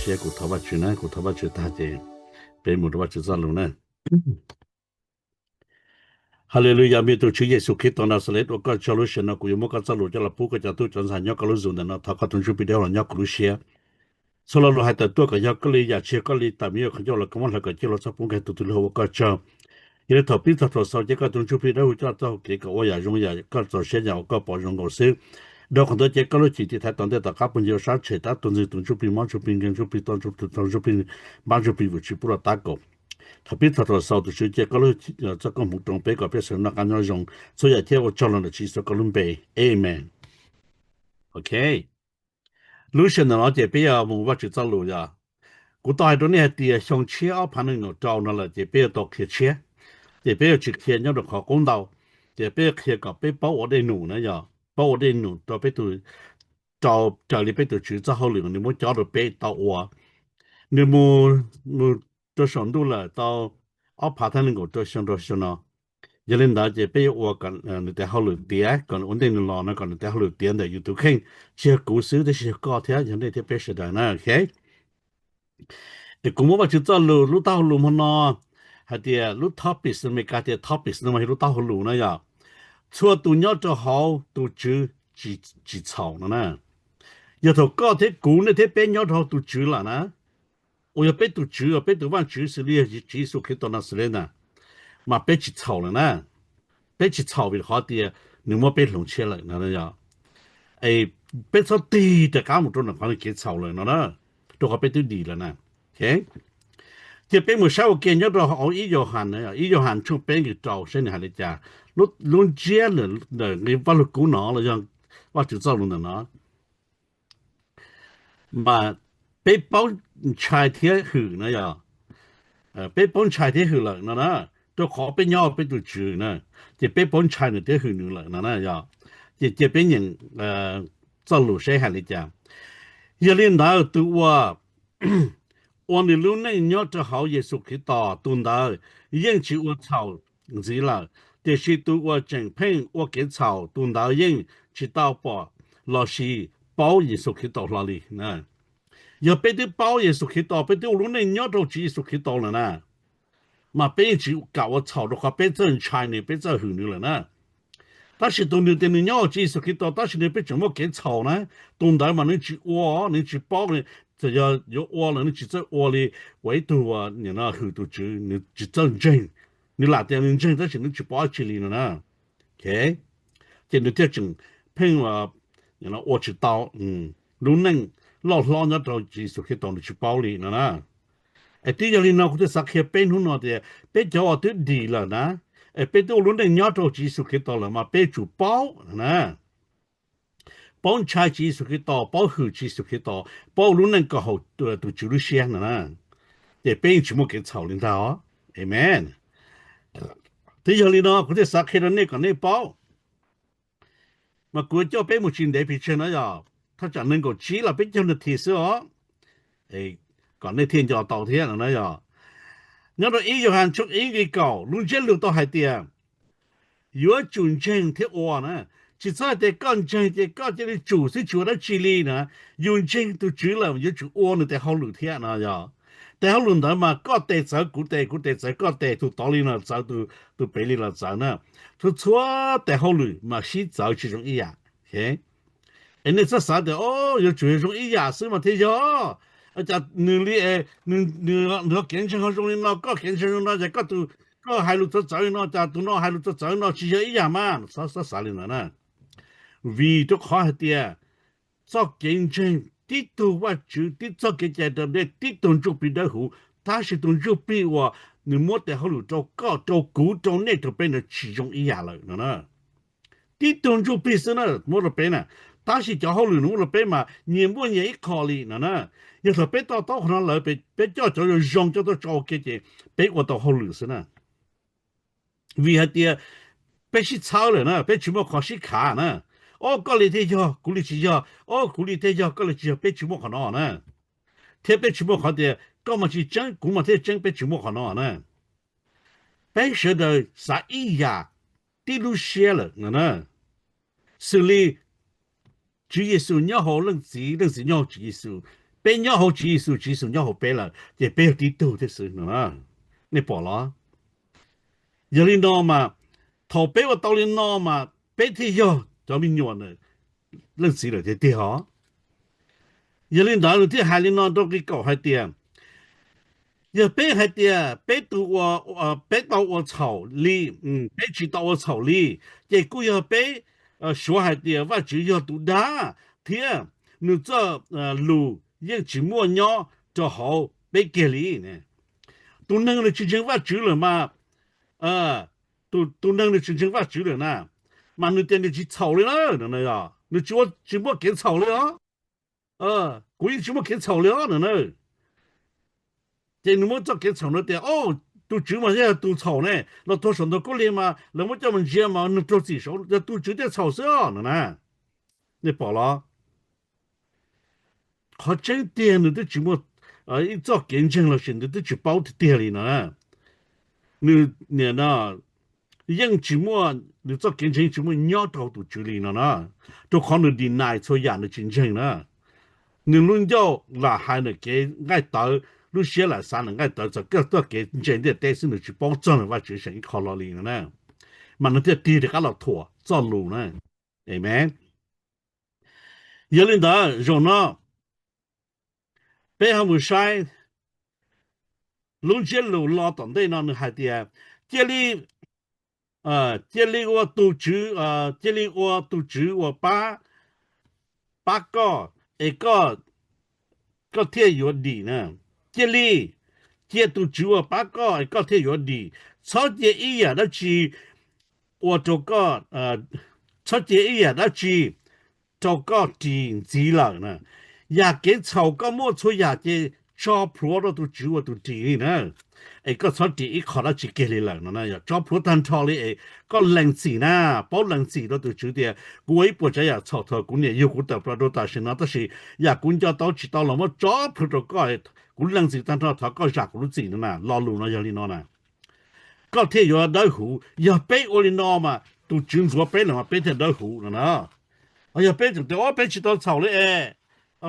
Ces kuv thov Vajtswv na, kuv thov Vajtswv tag ces peb mus rau Vajtswv txoj lus na. Haleluya, me tus Tswv Yexus Khetos Naxales, ua koj tsaug, lub sij hawm no kuv yuav muab koj txoj lus coj los pub koj cov tub cov ntxhais nyob koj lub zos ntawm no, thov koj tus Ntsuj Plig dawb huv los nyob kuv lub siab. Txhua lo lus hais tawm tuaj kom yog koj li yam, tsis yog koj li tawm, me nyuam qhov ncauj los koj muab hlawv kom ciaj los txhob poob nqes, tus twg hlub ua koj tsaug. Yog li thaum pib txog thaum xaus ces koj tus Ntsuj Plig dawb huv coj txoj hau kev kom ua yam zoo yam koj txaus siab yam uas koj pom zoo nkaus xwb. Dhau qhov ntawd ces koj lub cim tiv thaiv tom ntej tom qab puag ncig ua sab tshem tab tuag ntxig, tus Ntsuj Plig mob, Ntsuj Plig nkeeg, Ntsuj Plig tog, Ntsuj Plig tog, Ntsuj Plig npab, Ntsuj Plig vwm tsis pub los tab kaum. Thaum pib txog thaum xaus tus Tswv cia koj lub txoj koob hmoov roos peb kom peb sawv noj qab nyob zoo txhua yam thiab ua tsaug los ntawm Tswv Yexus koj lub npe. Amen. Ok, lub sij hawm ntawm no ces peb yuav mus Vajtswv txoj lus yom. Kuv tau hais rau nej hais tias xyoo tshiab ob phav nees nkaum rau no lawm ces peb yuav tau qhia tshiab, ces peb yuav tsis qhia nyob rau qhov qub ntau, ces peb yuav qhia kom peb paub ua dej num na yom, paub ua dej num rau peb tus, rau raws li peb tus Tswv txoj hauj lwm uas nws muab cob rau peb tau ua. Nws mus, mus rau saum ntuj lawm tau ob phav thab nees nkaum rau xyoo rau xyoo no. Yog li ntawd ces peb yuav ua kom nws tes hauj lwm tiav, kom nws ua ntej nws los no kom nws tes hauj lwm tiav ntawm yus tus kheej, tsis yog kuv xwb tab sis yog koj thiab yog nej thiab peb sawv daws na. Ok, es kuv muab Vajtswv txoj lus, lub taub hau lus hmo no hais tias lub topics, Meskas tias topics no mas yog lub taub hau lus na yom. Txhua tus nyob rau hauv tus Tswv tsis, tsis txhaum no na. Yog thaum koj thiab kuv, nej thiab peb nyob rau hauv tus Tswv lawm na, uas yog peb tus Tswv, peb tus Vajtswv xws li yog Tswv Yexus Khetos Naxales na, mas peb tsis txhaum lawm na. Peb tsis txhaum vim qhov tias nws muab peb hloov tshiab lawm no. Es peb txhob tig rov qab mus rau nram qhov kev txhaum lawm no na, rau qhov peb twb dim lawm na. Cia peb mus saib ua ke nyob rau hauv ib Yauhas, ib Yauhas tshooj peb nqe rau saib nws hais li cas. Lub ntsiab ntawm nqe Vaj Lug Kub no los yog Vajtswv txoj lus ntawm no, mas peb paub ntshai thiab hwm na yom. Peb paub ntshai thiab hwm lawm no na, rau qhov peb nyob peb tus Tswv na, ces peb paub ntshai nws thiab hwm nws lawm no na yom. Ces cia peb nyeem txoj lus saib hais li cas. Yog li ntawd tus uas ua nws lub neej nyob rau hauv Yexus Khetos, tus ntawd yeej tsis ua txhaum ntxiv lawm, tiam sis tus uas tseem pheej ua kev txhaum, tus ntawd yeej tsis tau pom lossis paub Yexus Khetos hlo li. Yog peb twb paub Yexus Khetos, peb twb ua lub neej nyob rau Tswv Yexus Khetos lawm na, mas peb yeej tsis kam ua txhaum rau qhov peb txawj ntshai nws, peb txawj hwm nws lawm na. Tab sis tus nws tias nws nyob hauv Tswv Yexus Khetos tab sis nws pheej tseem muaj kev txhaum na, tus ntawd mas nws tsis ua, nws tsis paub, txawm yog yuav ua los nws tsis txawj ua li uas ib tug hwm tus Tswv, nws tsis txawj ntseeg, nws lam tias nws ntseeg tab sis nws tsis paub dab tsi li no na. Ces nws thiaj tseem pheej ua tsis tau lub neej loj hlob nyob rau Tswv Yexus Khetos, nws tsis paub li no na. Es twb yog li no kuv thiaj xav qhia peb hnub no tias peb cov uas twb dim lawm na, es peb twb ua lub neej nyob rau Tswv Yexus Khetos lawm mas peb tsum paub na, paub ntshai Tswv Yexus Khetos, paub hwm Tswv Yexus Khetos, paub ua lub neej kom haum tus Tswv lub siab no na, ces peb yeej tsis muaj kev txhaum li ntag os. Amen. Twb yog li no kuv thiaj xav qhia rau nej kom nej paub. Mas kuv yuav coj peb mus tsis ntev pes tsawg no yog thaj tsam nees nkaum tsib los peb caug nas this xwb os, kom nej thiaj nco tau thiab no na yog. Nyob rau ib Yauhas tshooj ib nqe kaum, lub ntsiab lus tau hais tias yuav tsum ntseeg thiab ua na. Tsis txhob hais tias koj ntseeg ces koj cia li tsum xwb tsis ua dab tsi li na. Yus ntseeg tus Tswv lawm yuav tsum ua nws tes hauj lwm thiab no yog. Tes hauj lwm ntawd mas koj tes txawv kuv tes, kuv tes txawv koj tes, tus tod li los txawv, tus pem li los txawv na. Txhua txhua tes hauj lwm mas sib txawv tsis zoo ib yam. Es nej txhob xav tias o, yuav tsum zoo ib yam xwb mas thiaj yog. Cas nws li, nws ho kev ntseeg ho zoo li no, koj kev ntseeg zoo no, cas koj tus, koj hais lus txawv txawv li no, cas tus no hais lus txawv txawv li no, tsis yog ib yam mas. Txhob xav li ntawd na. Vim rau qhov hais tias txoj kev ntseeg tib tug Vajtswv, tib txoj kev cai raus dej, tib tug Ntsuj Plig Dawb Huv, tab sis tus Ntsuj Plig uas nws muab tes hauj lwm rau koj, rau kuv, rau nej, rau peb ntawd tsis zoo ib yam lawm no na. Tib tug Ntsuj Plig xwb na muab rau peb na, tab sis cov hauj lwm nws muab rau peb mas nyias muaj nyias ib qho li no na. Yog thaum peb to taub qhov no lawm, peb coj cov zoo zoo coj tuaj tso ua ke ces peb ua tau hauj lwm xwb na. Vim hais tias peb sib txhawb lawm na, peb tsis muaj qhov sib khav na. O, koj li thiaj yog, kuv li tsis yog, o, kuv li thiaj yog, koj li tsis yog, peb tsis muaj qhov no na. Thiab peb tsis muaj qhov tias koj mas tsis tseeb, kuv mas thiaj tseeb, peb tsis muaj qhov no na. Peb sawv daws xav ib yam tib lub siab lawm no na. Xws li Tswv Yexus nyob hauv Leej Txiv, Leej Txiv nyob hauv Tswv Yexus, Peb nyob hauv Tswv Yexus, Tswv Yexus nyob hauv peb lawm, ces peb yog tib tug thiab xwb no. Nej pom los? Yog li no mas, thaum peb ua tau li no mas peb thiaj yog cov me nyuam leej txiv lawm tiag tiag os. Yog li ntawd nws thiaj hais li no rau nqi kaum hais tias, yog peb hais tias peb tus ua, peb tau ua txhaum li, peb tsis tau ua txhaum li, ces kuj yog peb suav hais tias Vajtswv yog tus dag thiab nws txoj lus yeej tsis muaj nyob rau hauv peb kiag li. Tus neeg nws tsis ntseeg Vajtswv lawm mas, tus neeg nws tsis ntseeg Vajtswv lawm na, mas nws tias nws tsis txhaum li na, nws tsis muaj kev txhaum li os. Kuv yeej tsis muaj kev txhaum li os no na. Ces nws muab txoj kev txhaum no tias, o, tus Tswv mas yog tus txhaum ne, los tuag saum ntug khaub lig mas lawv muab coj mus ntsia mas nws raug txim saud, yog tus Tswv thiaj txhaum xwb os no na. Nej pom los? Qhov tseeb tiag nws twb tsis muaj ib txoj kev ntseeg los sis nws twb tsis paub tiag tiag li no na. Nws nim no yeej tsis muaj, nws txoj kev ntseeg tsis muaj nyob rau tus Tswv li no na. Rau qhov nws deny txhua yam, nws tsis ntseeg na. Nws lub ncauj lam hais nws kev nqaij tawv, lub siab lam xav nws nqaij tawv, txawm koj txoj kev ntse ntiaj teb xwb nws tsis paub txog nws Vajtswv seem ib qho lo li no na. Mas nws thiaj tig rov qab los thuam txoj lus na. Amen. Yog li ntawd zaum no peb ho mus saib lub ntsiab lus los tom ntej no nws hais tias, cia li, cia li ua tus Tswv, cia li ua tus Tswv uas pab, pab koj es koj, koj thiaj yuav dim na. Cia li, cia tus Tswv uas pab koj es koj thiaj yuav dim. Txhob cia ib yam dab tsi ua rau koj, txhob cia ib yam dab tsi rau koj ris ntxiv lawm na. Yam kev txhaum koj muaj txhua yam ces tso plhuav rau tus Tswv ua tus ris li na. Es koj txhob ris ib qho dab tsi kiag li lawm no na, yog tso plhuav tag nrho li es koj lees txim na, paub lees txim rau tus Tswv tias kuv ua ib puas tsav yam txhaum thaum kuv niam yug kuv tawm plaws rau tam sim no, tab sis yam kuv nco tau tsis tau los muab tso plhuav rau koj, kuv lees txim tag nrho, thov koj zam kuv lub txim no na. Lo lus no yog li no na. Koj thiaj yuav dawb huv. Yog peb ua li no mas tus Tswv ntxuav peb lawm mas peb thiaj dawb huv no na. Yog peb tseem tias, o, peb tsis tau txhaum li es,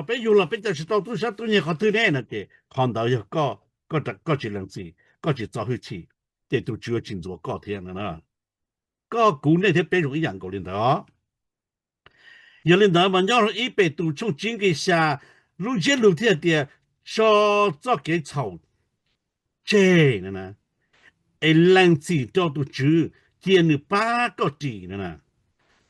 peb yug los peb cia tsis tau tub sab tub nyiag qhov twg ne no ces qhov ntawd yog koj, koj tsis lees txim, koj tsis txo hwj chim, ces tus Tswv yuav tsis ntxuav koj thiab no na. Koj kuv nej thiab peb zoo ib yam nkaus li ntawd. Yog li ntawd mas nyob rau ib Petus tshooj tsib nqi xya, lub ntsiab lus thiaj tias, tso txoj kev txhaum tseg na, es lees txim rau tus Tswv, cia nws pab koj ris na.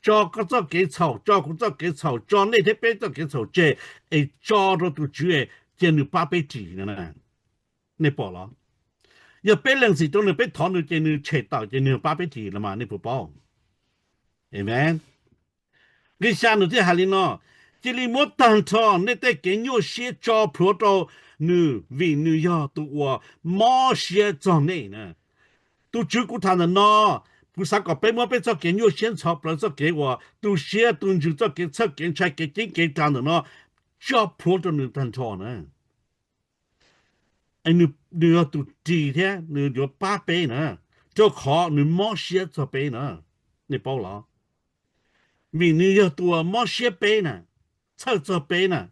Tso koj txoj kev txhaum, tso kuv txoj kev txhaum, tso nej thiab peb txoj kev txhaum tseg, es tso rau tus Tswv, cia nws pab peb ris na. Nej pom los? Yog peb lees txim rau nws, peb thov nws ces nws tshem tawm ces nws pab peb ris los mas nej puas paub? Amen. Nqi xya nws thiaj hais li no, cia li muab tag nrho nej tej kev nyuaj siab tso plhuav rau nws, vim nws yog tus uas mob siab txog nej na. Tus Tswv kuv tham ntawm no, kuv xav kom peb muab peb txoj kev nyuaj siab ntxhov plawv, txoj kev uas tu siab tu ntsws, txoj kev txhawj kev ntshai, kev ceeb kev ras ntawm no tso plhuav rau nws tag nrho na. Nws yog tus ris thiab nws yuav pab peb na, rau qhov nws mob siab txog peb na. Nej paub los? Vim nws yog tus uas mob siab peb na, txhawj txog peb na,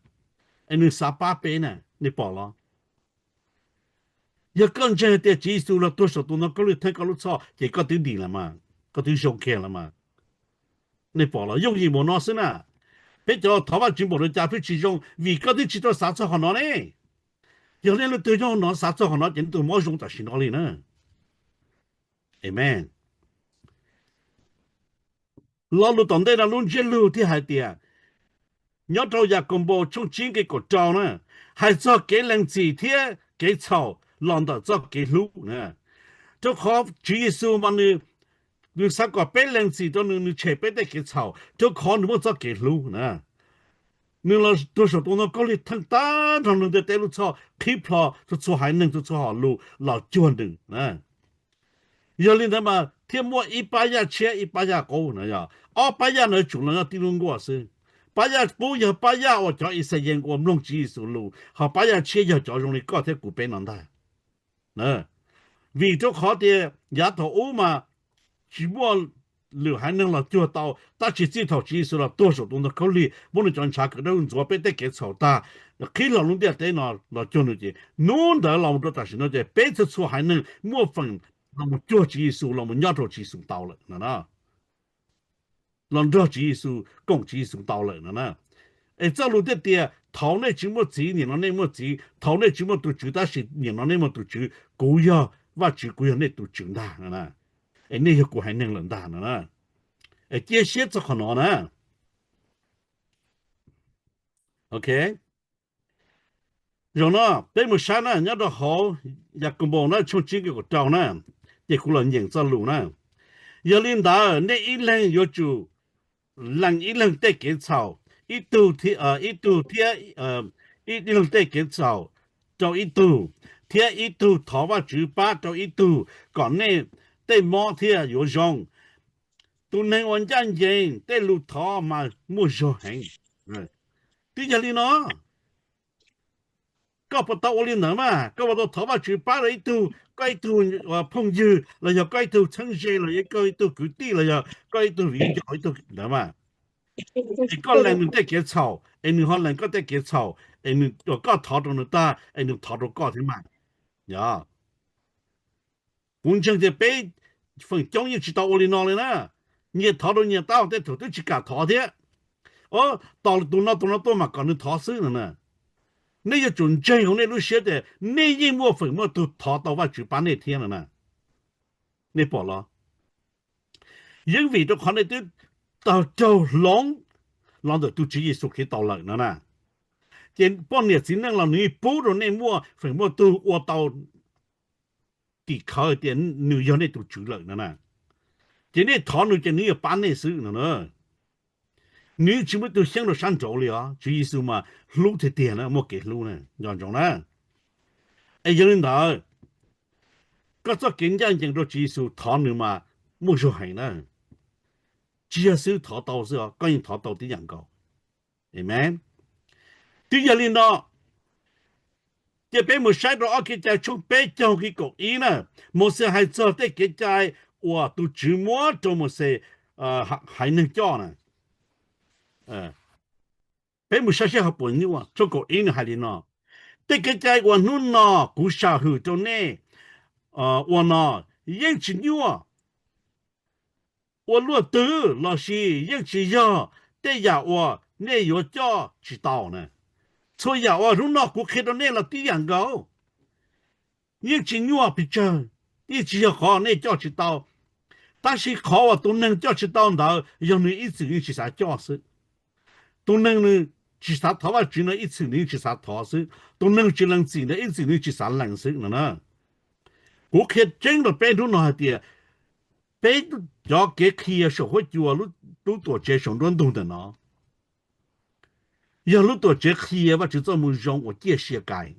es nws xav pab peb na. Nej pom los? Yog koj ntseeg tias Tswv Yexus los tuag saum tus ntoo khaub lig theej koj lub txhoj ces koj twb dim lawm mas, koj twb zoo kiag lawm mas. Nej pom los? Yooj yim npaum no xwb na. Peb cov thov Vajtswv npaum li cas pheej tsis zoo vim koj twb tsis tau xav txog qhov no ne. Yog leej twg nyob hauv no xav txog qhov no ces leej twg mob zoo tam sim no li na. Amen. Lo lus tom ntej no lub ntsiab lus thiaj hais tias, nyob rau Yakaunpaus tshooj tsib nqi kaum rau na, hais txog kev lees txim thiab kev txhaum los ntawm txoj kev hlub na. Rau qhov Tswv Yexus mas nws, nws xav kom peb lees txim rau nws, nws tshem peb tej kev txhaum rau qhov nws muaj txoj kev hlub na. Nws los tuag saum tus ntoo khaub lig theej tag nrho nws ntiaj teb lub txhoj, qhib plho txhua txhua haiv neeg txhua txhua hom lus los cuag nws na. Yog li ntawd mas thiaj muaj ib pab yaj tshiab ib pab yaj qub na, yog ob pab yaj no tsum los nyob tib lub nkuaj xwb. Pab yaj qub yog pab yaj uas cov Yixalayees uas mloog Tswv Yexus lus, ho pab yaj tshiab yog cov zoo li koj thiab kuv peb no ntag. Vim rau qhov tias yav thaum ub mas tsis muaj lwm haiv neeg los cuag tau, tab sis txij thaum Tswv Yexus los tuag saum tus ntug khaub lig muab nws cov ntshav kawm dawb huv ntxuav peb tej kev txhaum tag, qhib hlo lub ntiaj teb no los cuag nws ces hnub ntawd los mus rau tam sim no ces peb txhua txhua haiv neeg muaj feem los mus cuag Tswv Yexus los mus nyob rau Tswv Yexus tau lawm no na, los nrog Tswv Yexus koom Tswv Yexus tau lawm no na. Es txoj lus thiaj tias thaum nej tsis muaj txiv, nim no nej muaj txiv, thaum nej tsis muaj tus tswv tab sis nim no nej muaj tus tswv, kuv yog Vajtswv, kuv yog nej tus tswv ntag no na, es nej yog kuv haiv neeg lawm ntag no na. Es cia siab txog qhov no na. Ok, zaum no peb mus saib na, nyob rau hauv Yakaunpaus na tshooj tsib nqe kaum rau na, ces kuv los nyeem txoj lus na. Yog li ntawd nej ib leeg yuav tsum lees ib leeg tej kev txhaum, ib tug, ib tug thiab, ib leeg tej kev txhaum rau ib tug, thiab ib tug thov Vajtswv pab rau ib tug, kom nej tej mob thiaj yuav zoo. Tus neeg uas ncaj ncees tej lus thov mas muaj zog heev. Twb yog li no, koj puas tau ua li ntawd mas? Koj puas tau thov Vajtswv pab rau ib tug, koj ib tug phooj ywg los yog koj ib tug txheeb ze los yog koj ib tug kwv tij los yog koj ib tug viv ncaus ib tug ntawd mas? Es koj lees nws tej kev txhaum es nws ho lees koj tej kev txhaum, es nws, koj thov rau nws tag es nws thov rau koj thiab mas. Yog, kuv ntseeg tias peb feem coob yeej tsis tau ua li no li na. Nyias thov rau nyias tab tej thaum twb tsis kam thov thiab. Tos tus no tus no tuaj mam kom nws thov xwb no na. Nej yuav tsum ntseeg hauv nej lub siab tias nej yeej muaj feem muaj tug thov tau Vajtswv pab nej thiab no na. Nej pom los? Yeej vim rau qhov nej twb tau raug hloov los ntawm tus Tswv Yexus Khetos lawm no na. Ces poj niam txiv neej los nws yeej pub rau nej muaj feem muaj tug ua tau tim khawv tias nws yog nej tus tswv lawm no na. Ces nej thov nws ces nws yuav pab nej xwb no na. Nws tsis muaj ib tug xyeeb rau sab nraud li os. Tswv Yexus mas hlub tiag tiag na, muaj kev hlub na, nco ntsoov na. Es yog li ntawd, koj txoj kev ncaj ncees rau Tswv Yexus thov nws mas muaj zog heev na. Tsis yog xwb thov tau xwb os, koj yeej thov tau tib yam nkaus. Amen. Twb yog li no, ces peb mus saib rau ob Kev cai tshooj peb caug nqe kaum ib na. Mauxes hais txog tej kev cai uas tus Tswv muab rau Mauxes haiv neeg coj na. Peb mus saib seb ho puas nyuaj. Tshooj kaum ib nws hais li no: Tej kev cai uas hnub no kuv sam hwm rau nej ua no yeej tsis nyuaj ua luaj twg lossis yeej tsis yog tej yam uas nej yuav coj tsis tau na. Txhua yam uas hnub no kuv qhia rau nej los tib yam nkaus, yeej tsis nyuaj pes tsawg, yeej tsis yog qhov nej coj tsis tau. Tab sis qhov uas tus neeg coj tsis tau ntawd yog nws ib txwm yeej tsis xav coj xwb. Tus neeg nws tsis xav thov Vajtswv no ib txwm nws yeej tsis xav thov xwb. Tus neeg tsis lees txim ntawd ib txwm nws yeej tsis xav lees xwb no na. Kuv qhia tseeb rau peb hnub no hais tias peb cov kev qhia saum huab cua lub tuam tsev saum nruab ntug ntawm no yog lub tuam tsev qhia Vajtswv txoj moo zoo uas ciaj sia kais.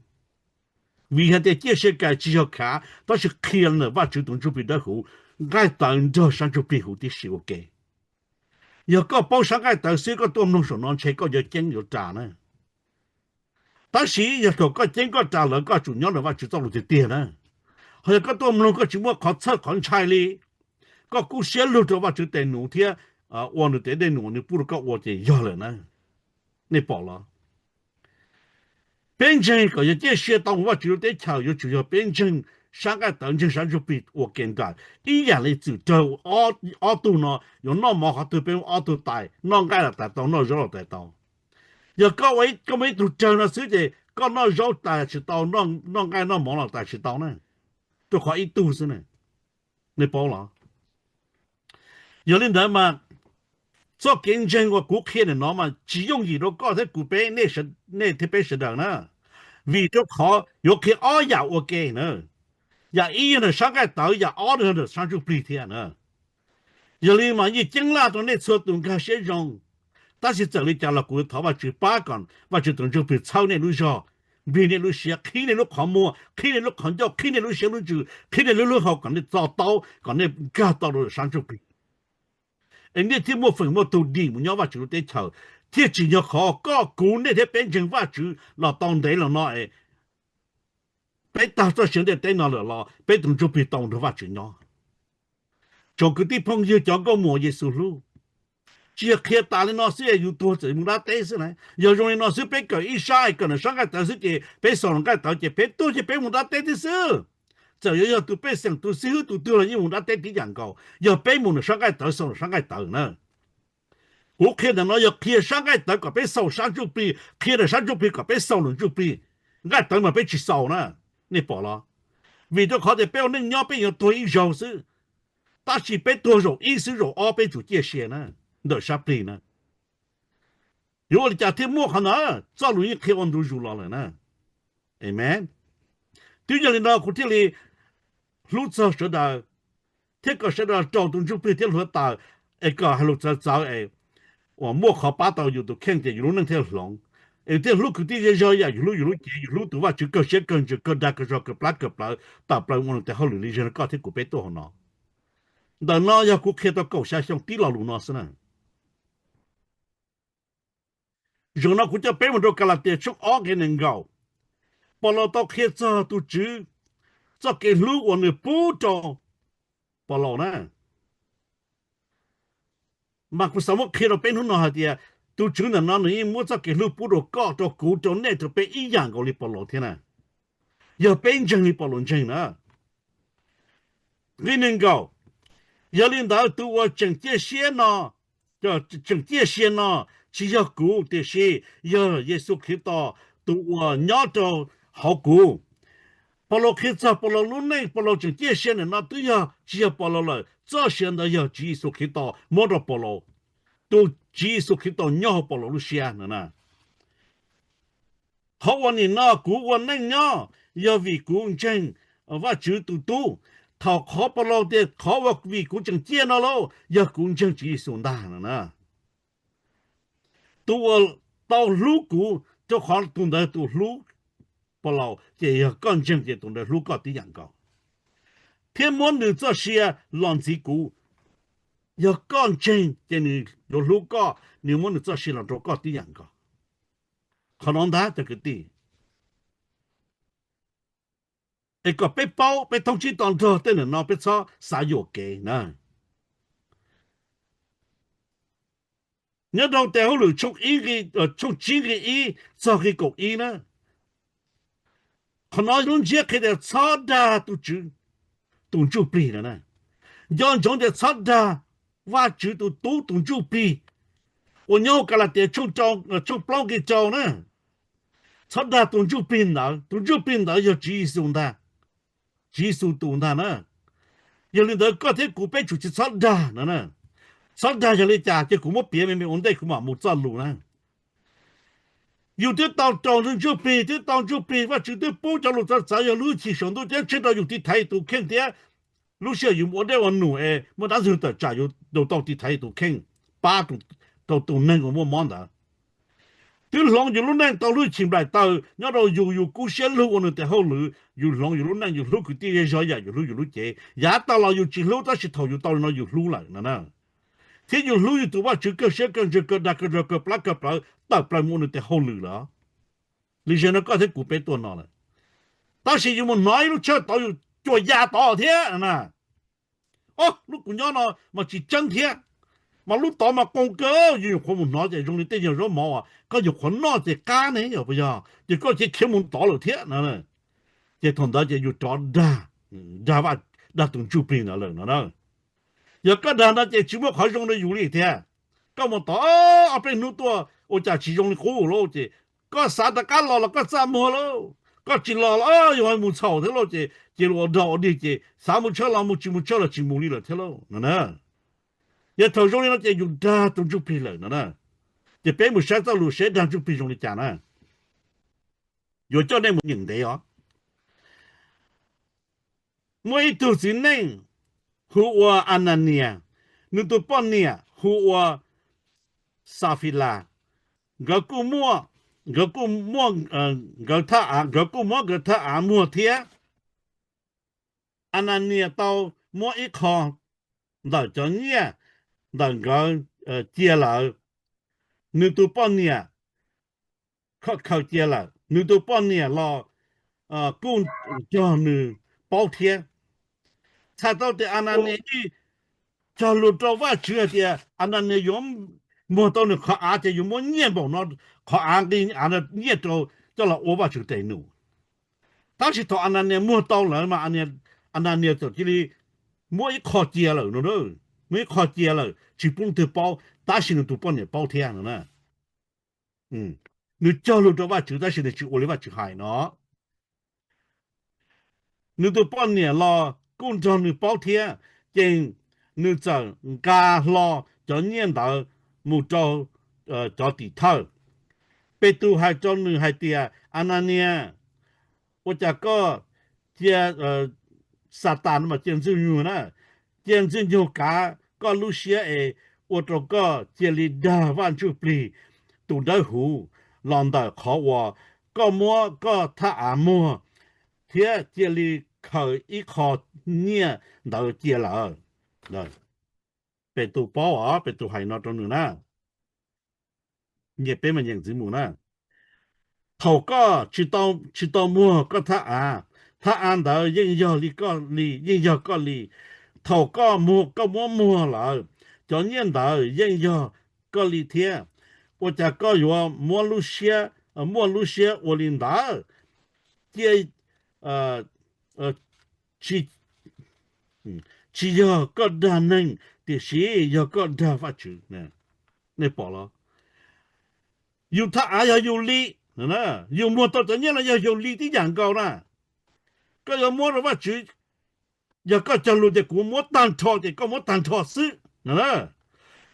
Vim hais tias ciaj sia kais tsis yog khav, tab sis qhia ntawm Vajtswv tus Ntsuj Plig Dawb Huv, nqaij tawv nrog sab ntsuj plig huv tib si ua ke. Yog koj paub sab nqaij tawv xwb koj tuaj mloog saum no ntshe koj yuav ceeb yuav ras na. Tab sis yog thaum koj ceeb koj ras lawm koj tsum nyob ntawm Vajtswv txoj lus tiag tiag na. Ho yog koj tuaj mloog koj tsis muaj qhov txhawj qhov ntshai li, koj kub siab lug rau Vajtswv tes num thiab ua nws tes dej num nws pub rau koj ua ces yog lawm na. Nej pom los? Peb ntseeg kom yog ciaj sia tau mus Vajtswv lub teb chaws yuav tsum yog peb ntseeg sab nqaij tawv ntseeg sab ntsuj plig ua ke nraim. Ib yam li txwm raug ob tug no yuav noj mov qhov twg peb muab ob tug tais, noj nqaij los tais tau, noj zaub los tais tau. Yog koj muaj ib tug rawg no xwb ces koj noj zaub tais tsis tau, noj nqaij noj mov los tais tsis tau na, rau qhov ib tug xwb na. Nej paub los? Yog li ntawd mas txoj kev ntseeg uas kuv qhia nim no mas tsis yooj yim rau koj thiab kuv, peb, nej thiab peb sawv daws na, vim rau qhov yuav qhia ob yam ua ke na. Yam ib yog ntawm sab nqaij tawv, yam ob yog ntawm sab ntsuj plig thiab na. Yog li mas yeej ceeb laj rau nej txhua tus nkag siab zoo, tab sis txawm li cas los kuv thov Vajtswv pab kom Vajtswv tus Ntsuj Plig txhawb nej lub zog, nplig nej lub siab, qhib nej lub qhov muag, qhib nej lub qhov ncauj, qhib nej lub siab lub ntsws, qhib nej lub lub hau kom nej to taub, kom nej nkag tau rau sab ntsuj plig, es nej thiaj muaj feem muaj tug dim mus nyob Vajtswv lub teb chaws, thiaj tsis yog qhov koj kuv nej thiab peb ntseeg Vajtswv los tau ntev los no es peb tag txoj sia ntiaj teb no lawm los peb tus ntsuj plig tau nrog Vajtswv nyob. Tsoom kwv tij phooj ywg cov nkauj muam Yexus hlub, tsis yog qhia tas li no xwb es yus tuag txawm mus nrab teb xwb na. Yog zoo li no xwb peb kawm ib sab es kawm nram sab nqaij tawv xwb ces peb xaus nram nqaij tawv ces peb tuag ces peb mus nrab teb tib xwb. Txawm yuav yog tus pej xeem tus xib hwb tus twg los yeej mus nrab teb tib yam nkaus yog peb mus nram sab nqaij tawv xaus nram sab nqaij tawv na. Kuv qhia ntawm no yog qhia sab nqaij tawv kom peb xaus sab ntsuj plig, qhia nram sab ntsuj plig kom peb xaus nram ntsuj plig. Nqaij tawv mas peb tsis xaus na, nej pom los? Vim rau qhov tias peb ua neej nyob peb yuav tuag ib zaug xwb, tab sis peb tuag zaum ib xwb zaum ob peb tsum ciaj sia na, ntawm sab plig na. Yuav ua li cas thiaj muaj qhov ntawd? Txoj lus yeej qhia ua ntu zus los lawm na. Amen. Twb yog li no kuv thiaj li hlub txog sawv daws, thiab kom sawv daws raus tus ntsuj plig thiab hluav taws, es kom hais lus txawv txawv es uas muaj qhov pab tau yus tus kheej ces yus lub neej thiaj hloov. Es thiaj hlub kwv tij zej zog yam yus hlub yus lub cev, yus hlub tus Vajtswv kawg siab kawg ntsws kawg dag kawg zog kawg plab kawg plawv tawm plaws ua nws tes hauj lwm li zog koj thiab kuv peb tuaj hauv no. Ntawm no yog kuv qhia tau kaum xya xyoo tib lo lus no xwb na. Zaum no kuv coj peb mus rau Kalatias tshooj ob nqe nees nkaum. Paulus tau qhia txog tus Tswv txoj kev hlub uas nws pub rau Paulus na. Mas kuv xav muab qhia rau peb hnub no hais tias tus Tswv ntawm no nws yeej muab txoj kev hlub pub rau koj, rau kuv, rau nej, rau peb ib yam nkaus li Paulus thiab na. Yog peb ntseeg li Paulus ntseeg na. Nqe nees nkaum, yog li ntawd tus uas tseem ciaj sia no, tseem ciaj sia no tsis yog kuv, tiam sis yog Yexus Khetos tus uas nyob rau hauv kuv. Paulus qhia txog Paulus lub neej, Paulus tseem ciaj sia ntawm no twb yog tsis yog Paulus lawm, txoj sia ntawd yog Tswv Yexus Khetos muab rau Paulus. Tus Tswv Yexus Khetos nyob hauv Paulus lub siab no na. Qhov uas nim no kuv ua neej nyob yog vim kuv ntseeg Vajtswv tus Tub. Thaum qhov Paulus tias qhov uas vim kuv tseem ciaj no lauj, yog kuv ntseeg Tswv Yexus ntag no na. Tus uas tau hlub kuv, rau qhov tus ntawd tus hlub Paulus, ces yog koj ntseeg ces tus ntawd hlub koj tib yam nkaus, thiab muab nws txoj sia los ntxiv kuv. Yog koj ntseeg ces nws yuav hlub koj, nws muab nws txoj sia los rau koj tib yam nkaus. Qhov no ntag cov kwv tij, es kom peb paub peb thoob tsib to nrog tej ntawm no peb txhob xav yuam kev na. Nyob rau tes hauj lwm tshooj tsib nqe ib txog nqe kaum ib na, qhov no lub ntsiab qhia tias txhob dag tus Tswv tus ntsuj plig no na. Nco ntsoov tias txhob dag Vajtswv tus Tub tus ntsuj plig uas nyob hauv Kalatias tshooj plaub nqe rau na. Txhob dag tus ntsuj plig ntawd, tus ntsuj plig ntawd yog Tswv Yexus ntag, Tswv Yexus tus ntag na. Yog li ntawd koj thiab kuv peb tsum tsis txhob dag no na. Txhob dag yog li cas ces kuv muab piav me me ua ntej kuv mam mus txoj lus na. Yus twb tau raus ntsuj plig, twb tau ntsuj plig, Vajtswv twb pub cov lus txawv txawv yog lub hwj chim saum ntuj ceeb tsheej rau yus tiv thaiv tus kheej thiab lub sij hawm yus mus ua dej ua num es muaj dab ntxwg tawm tsam yus tau tiv thaiv tus kheej, pab rau tus neeg uas muaj mob ntawd. Twb hloov yus lub neej tau lub hwj chim nplaim taws nyob rau yus, yus kub siab lug ua nws tes hauj lwm, yus hloov yus lub neej, yus hlub kwv tij zej zog yam yus hlub yus lub cev. Yav tas los yus tsis hlub, tab sis thaum yus tau li no yus hlub lawm no na. Thiab yus hlub yus tus Vajtswv kawg siab kawg ntsws kawg dag kawg zog kawg plab kawg plawv tawm plaws mus ua nws tes hauj lwm lawm. Li zej no koj thiab kuv peb tuaj no lawm. Tab sis yus mus hnov ib lub tshawj tod yus cuam ya tod thiab na. Ob lub kuv nyob no mas tsis tseeb thiab, mas lub tod mas qoo kawg, yus nyuam qhuav mus hnov ces zoo li tej yog zaub mov uas koj nyuam qhuav noj ces qab ne yog puas yog, ces koj cia khiav mus tod lawm thiab no. Ces thaum ntawd ces yus rov dag, dag tus ntsuj plig ntawd lawm no na. Yog koj dag no ces tsis muaj qhov zoo rau yus li thiab. Koj mus tod ob peb hnub tuaj ua cas tsis zoo li qub lauj, ces koj xav rov qab los los koj txaj muag lauj, koj tsis los los yus mus txhaum thiab lauj, ces cia li ua dog ua dig ces xav mus tshawj los mus, tsis mus tshawj los tsis mus li lawm thiab lauj no na. Yog thaum zoo li no ces yus dag tus ntsuj plig lawm no na. Ces peb mus saib txoj lus seb dag ntsuj plig zoo li cas na. Yuav coj nej mus nyeem ntev os. Muaj ib tug txiv neej hu ua Ananias, nws tus poj niam hu ua Xafilas. Nkawd kuj muab, nkawd kuj muab, nkawd thaj av, nkawd kuj muab nkawd thaj av muag thiab. Ananias tau muab ib qho ntawm cov nyiaj ntawm nkawd cia lawm, nws tus poj niam khaws cia lawm, nws tus poj niam los kuj nrog nws paub thiab. Txhais tau tias Ananias yeej cog lus rau Vajtswv hais tias Ananias yuav muag tau nws qhov av ces yuav muab nyiaj npaum no, qhov av nqi av no nyiaj rau coj los ua Vajtswv tes num. Tab sis thaum Ananias muag tau lawm mas Ananias txawm cia li muab ib qho cia lawm no, muab ib qho cia lawm tsis pub leej twg paub, tab sis nws tus poj niam paub thiab no na. Nws cog lus rau Vajtswv tab sis nws tsis ua li Vajtswv hais no. Nws tus poj niam los kuj nrog nws paub thiab, ces nws txawm nqa hlo cov nyiaj ntawd mus rau cov tim thawj. Petus hais rau nws hais tias, Ananias, ua cas koj cia, Xatas no mas cia ntxwg nyug na, cia ntxwg nyug kav koj lub siab es ua rau koj cia li dag Vaj Ntsuj Plig tus dawb huv los ntawm qhov uas koj muab koj thaj av muag thiab cia li khaws ib qho nyiaj ntawd cia lawm. Petus paub os, Petus hais no rau nws na. Nyias peb mas nyeem ntxiv mus na. Thaum koj tsis tau muag koj thaj av, thaj av ntawd yeej yog li koj li, yeej yog koj li. Thaum koj muag, koj muab muag lawm, cov nyiaj ntawd yeej yog koj li thiab. Ua cas koj yuav muab lub siab, muaj lub siab ua li ntawd? Cia, tsis, tsis yog koj dag neeg, tiam sis yog koj dag Vajtswv. Nej pom los? Yus thaj av yog yus li, yus muag tau cov nyiaj no yog yus li tib yam nkaus na. Koj yuav muab rau Vajtswv, yog koj cog lus tias kuv muab tag nrho ces koj muab tag nrho xwb no.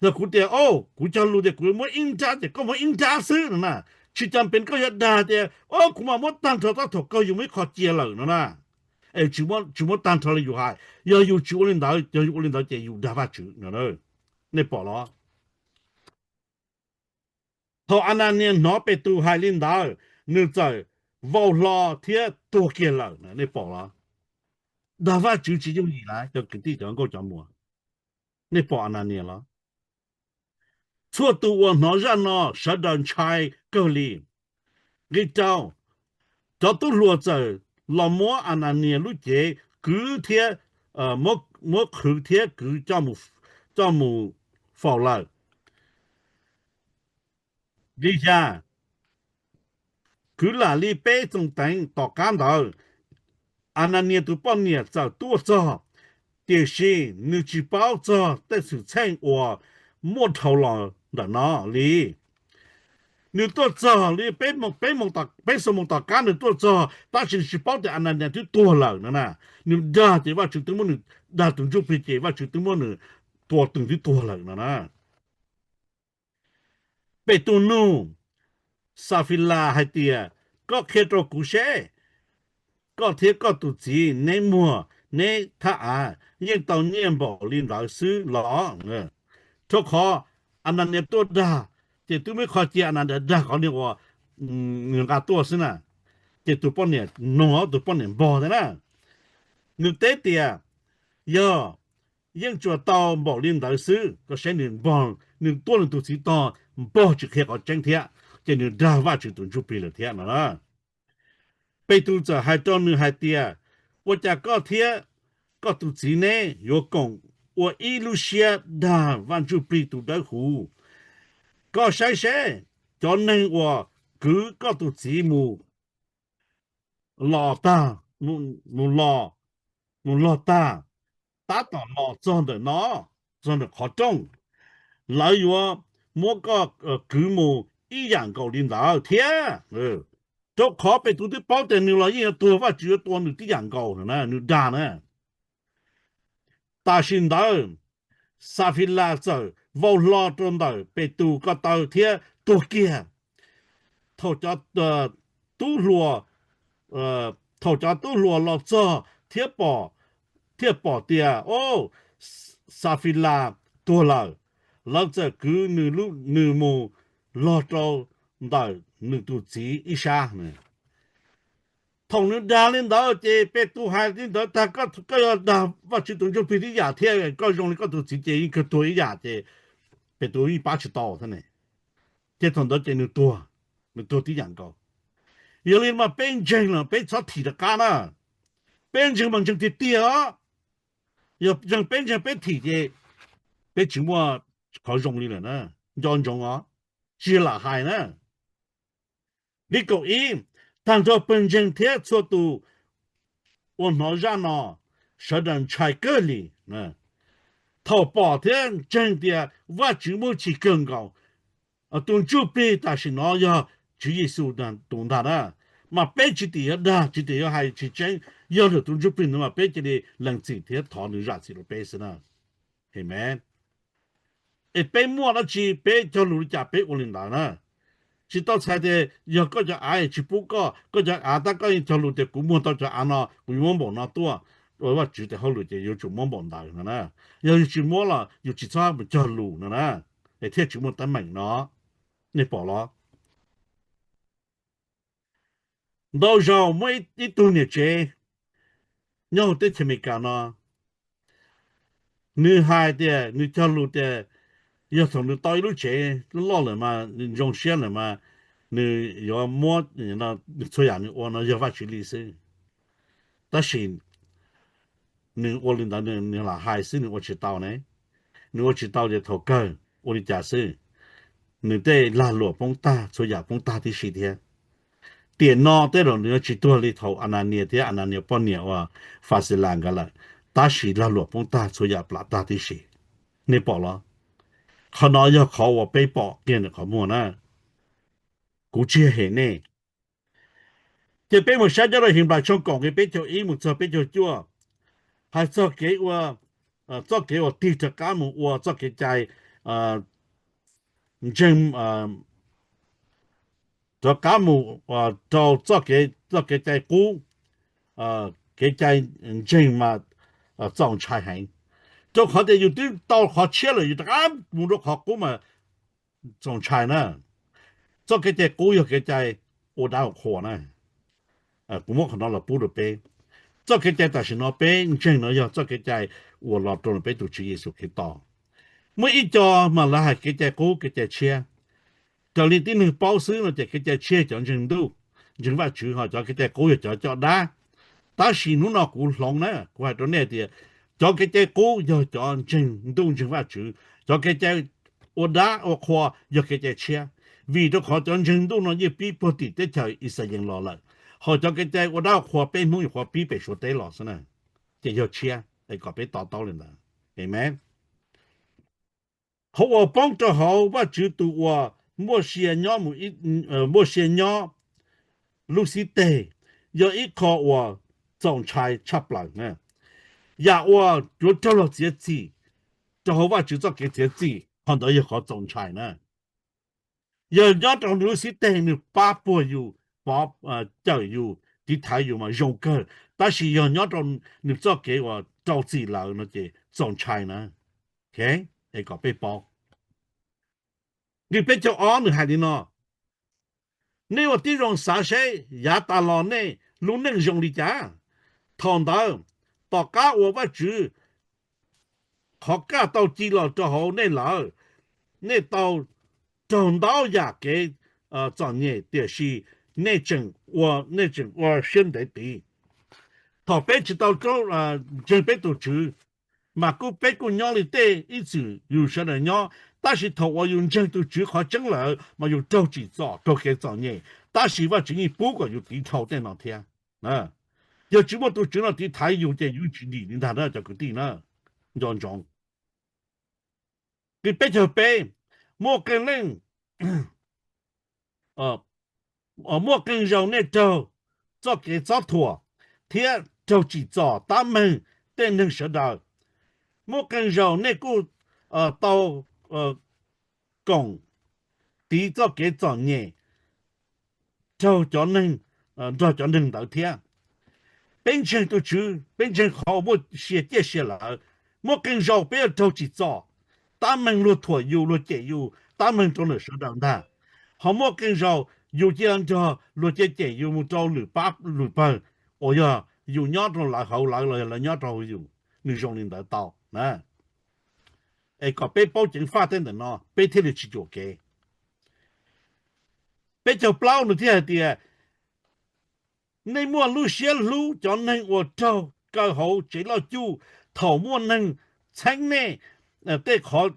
Yog kuv tias, o, kuv cog lus tias kuv muab ib nrab ces koj muab ib nrab xwb no na. Tsis cam pees koj yuav dag tias, o, kuv mam muab tag nrho tab thaum kawg yus muab ib qho cia lawm no na. Es tsis muab tag nrho li yus hais, yog yus tsis ua li ntawd, yog yus ua li ntawd ces yus dag Vajtswv no. Nej pom los? Thaum Ananias hnov Petus hais li ntawd, nws txawm vau hlo thiab tuag kiag lawm. Nej pom los? Dag Vajtswv tsis yooj yim lawm cov kwv tij cov nkauj cov muam. Nej pom Ananias los? Txhua tus uas hnov zaj no sawv daws ntshai kawg li. Nqi rau, cov tub hluas txawm los muab Ananias lub cev kwv thiab, muab qhwv thiab kwv coj mus faus lawm. Nqi xya, kwv lam li peb txoos teev tom qab ntawd, Ananias tus poj niam txawm tuaj txog, tiam sis nws tsis paub txog tej xwm txheej uas muaj dhau los ntawm no li. Nws tuaj txog li peb, peb xuab moos tom qab nws tuaj txog, tab sis nws tsis paub tias Ananias twb tuag lawm no na. Nws dag ces Vajtswv twb muab nws, dag tus ntsuj plig ces Vajtswv twb muab nws tua twb tuag lawm no na. Petus nug Xafilas hais tias, koj qhia rau kuv seb, koj thiab koj tus txiv neb muag neb thaj av yeej tau nyiaj npaum li ntawd xwb los? Rau qhov Ananias tuaj dag, ces twb muaj ib qho cia Ananias dag qhov niag uas nws nqa tuaj xwb na. Ces tus poj niam noog, tus poj niam npog thiab na. Nws teb tias, yog, yeej tsuas tau npaum li ntawd xwb. Koj saib nws npog, nws tuaj nws tus txiv tog, npog tsis qhia qhov tseeb thiab, ces nws dag Vajtswv tus ntsuj plig lawm thiab no na. Petus txawm hais rau nws hais tias, ua cas koj thiab koj tus txiv neb yuav koom ua ib lub siab dag Vaj Ntsuj Plig tus dawb huv? Koj saib seb, cov neeg uas kwv koj tus txiv mus los tag, mus los, mus los tag, tab tom los txog ntawm no, txog ntawm qhov rooj, lawv yuav muab koj kwv mus ib yam nkaus li ntawd thiab. Rau qhov Petus twb paub tias nws los yeej yuav tuag, Vajtswv yuav tua nws tib yam nkaus no na, nws dag na. Tam sim ntawd Xafilas txawm vau hlo rau ntawm Petus ko taw thiab tuag kiag. Thaum cov tub hluas, thaum cov tub hluas los txog thiab pom, thiaj pom tias, o, Xafilas tuag lawm, lawv txawm kwv nws mus log rau ntawm nws tus txiv ib sab. Thaum nws dag li ntawd ces Petus hais li ntawd tag, koj yuav dag Vajtswv tus ntsuj plig tib yam thiab, koj zoo li koj tus txiv ces yeej kawg tuag ib yam, ces Petus yeej pab tsis tau thiab ne. Ces thaum ntawd ces nws tuag, nws tuag tib yam nkaus. Yog li mas peb ntseeg los peb txhob thim rov qab na. Peb ntseeg mas ntseeg tiag tiag os. Yog ntseeg peb ntseeg peb thim ces peb tsis muaj qhov zoo li lawm na. Nco ntsoov os, tsis lam hais na. Li kaum ib, tag nrho pawg ntseeg thiab txhua tus uas hnov zaj no, sawv daws ntshai kawg li. Thaum pom thiab ntseeg tias Vajtswv muaj tsis kawg nkaus, tus ntsuj plig tam sim no yog Tswv Yexus tus ntag na, mas peb tsis tim yuav dag, tsis tim yuav hais tsis tseeb, yog lwm tus ntsuj plig no mas peb cia li lees txim thiab thov nws zam txim rau peb xwb na. Amen. Es peb muaj dab tsi peb cog lus li cas peb ua li ntawd na. Tsis tau txhais tias yog koj cov av tsis pub koj, koj cov av tab koj yeej cog lus tias kuv muag tau cov av no kuv yuav muab npaum no tuaj, ua Vajtswv tes hauj lwm ces yuav tsum muab npaum ntawd no na. Yog yus tsis muab los yus tsis txhob mus cog lus no na, es thiaj tsis muaj teeb meem no. Nej pom los? Ntau zaus muaj ib tug niam tsev nyob hauv teb chaws Amelikas no, nws hais tias nws cog lus tias yog thaum nws tau ib lub tsev loj loj lawm mas nws zoo siab lawm mas nws yuav muab txhua yam nws ua no yog Vajtswv li xwb. Tab sis nws ua li ntawd nws lam hais xwb, nws ua tsis tau ne. Nws ua tsis tau ces thaum kawg ua li cas xwb, nws tej lag luam poob tag, txhua yam poob tag tib si thiab. Tiam no tej zaum nws yuav tsis tuag li thaum Ananias thiab Ananias poj niam uas Faxilas nkawd lawm, tab sis lag luam poob tag, txhua yam plam tag tib si. Nej pom los? Qhov no yog qhov uas peb pom kiag ntawm qhov muag na. Kuv tsis hem nej. Ces peb mus saib nyob rau Henplais tshooj kaum nqe peb caug ib mus txog peb caug cuaj, hais txog kev ua, txoj kev uas tig rov qab mus ua txoj kev cai ntseeg, rov qab mus rau txoj kev, txoj kev cai qub, kev cai ntseeg mas txaus ntshai heev. Rau qhov tias yus twb tau qhov tshiab lawm yus rov qab mus rau qhov qub mas txaus ntshai na. Txoj kev cai qub yog kev cai ua dab ua qhua na. Kuv muab qhov no los pub rau peb. Txoj kev cai tam sim no peb ntseeg no yog txoj kev cai uas los rau peb tus Tswv Yexus Khetos. Muaj ib co mas lawv hais kev cai qub kev cai tshiab. Raws li tib neeg paub xwb no ces kev cai tshiab cov ntseeg ntuj, ntseeg Vajtswv, ho cov kev cai qub yog cov coj dab. Tab sis hnub no kuv hloov na, kuv hais rau nej tias cov kev cai qub yog cov ntseeg ntuj ntseeg Vajtswv, cov kev cai ua dab ua qhua yog kev cai tshiab. Vim rau qhov cov ntseeg ntuj no yeej pib puag tim teb chaws Yixalayees los lawm, ho cov kev cai ua dab ua qhua peb Hmoob nyuam qhuav pib pem Suav teb los xwb na, ces yog tshiab, es kom peb to taub li ntawd. Amen. Qhov uas poob rau hauv Vajtswv tus uas muaj sia nyob, muaj sia nyob lub xib teg yog ib qho uas txaus ntshai tshaj plaws na. Yam uas yuav raug los txiav txim rau hauv Vajtswv txoj kev txiav txim, qhov ntawd yog qhov txaus ntshai na. Yog nyob rau nws lub xib teg nws pab puag yus, pov, cawm yus, tiv thaiv yus mas zoo kawg, tab sis yog nyob rau nws txoj kev uas rau txim lawm no ces txaus ntshai na. Es kom peb paub. Nqe peb caug ob nws hais li no: Nej ua tib zoo xav seb yav tas los nej lub neej zoo li cas. Thaum ntawd, tom qab uas Vajtswv qhov kaj tau ci los rau hauv nej lawm, nej tau raug ntau yam kev txom nyem, tiam sis nej tseem ua, nej tseem ua siab ntev tid. Thaum peb tsis tau ntseeg peb tus Tswv, mas kuj peb kuj nyob li tej ib txwm yus sawv daws nyob, tab sis thaum uas yus ntseeg tus Tswv qhov tseeb lawm mas yus raug tsim txom, raug kev txom nyem, tab sis Vajtswv yeej pub kom yus tiv dhau tej no thiab. Yog tsis muaj tus Tswv no tiv thaiv yus ces yus tsis dim li ntag na cov kwv tij na. Nco ntsoov. Nqe peb caug peb, muaj qee leej, muaj qee zaus nej raug txoj kev txob thuam thiab raug tsim txom tab meeg tej neeg sawv daws. Muaj qee zaus nej kuj tau koom tiv txoj kev txom nyem raug cov neeg, nrog cov neeg ntawd thiab. Peb ntseeg tus Tswv, peb ntseeg qhov uas muaj sia ciaj sia lawm. Muaj qee zaus peb yuav raug tsim txom, tab meeg luag thuam yus, luag cem yus, tab meeg rau lawm sawv daws ntag. Ho muaj qee zaus yus cia nrog luag cem cem yus mus rau lwm pab lwm pawg, uas yog yus nyob rau lawv hauv lawv los yog lawv nyob rau hauv yus. Nws zoo li ntawd tau na. Es kom peb paub ceev faj tej ntawm no peb thiaj li tsis cuam kev. Peb caug plaub nws thiaj hais tias, nej muaj lub siab hlub cov neeg uas raug kaw hauv tsev loj cuj thaum muaj neeg txheeb nej, tej qhov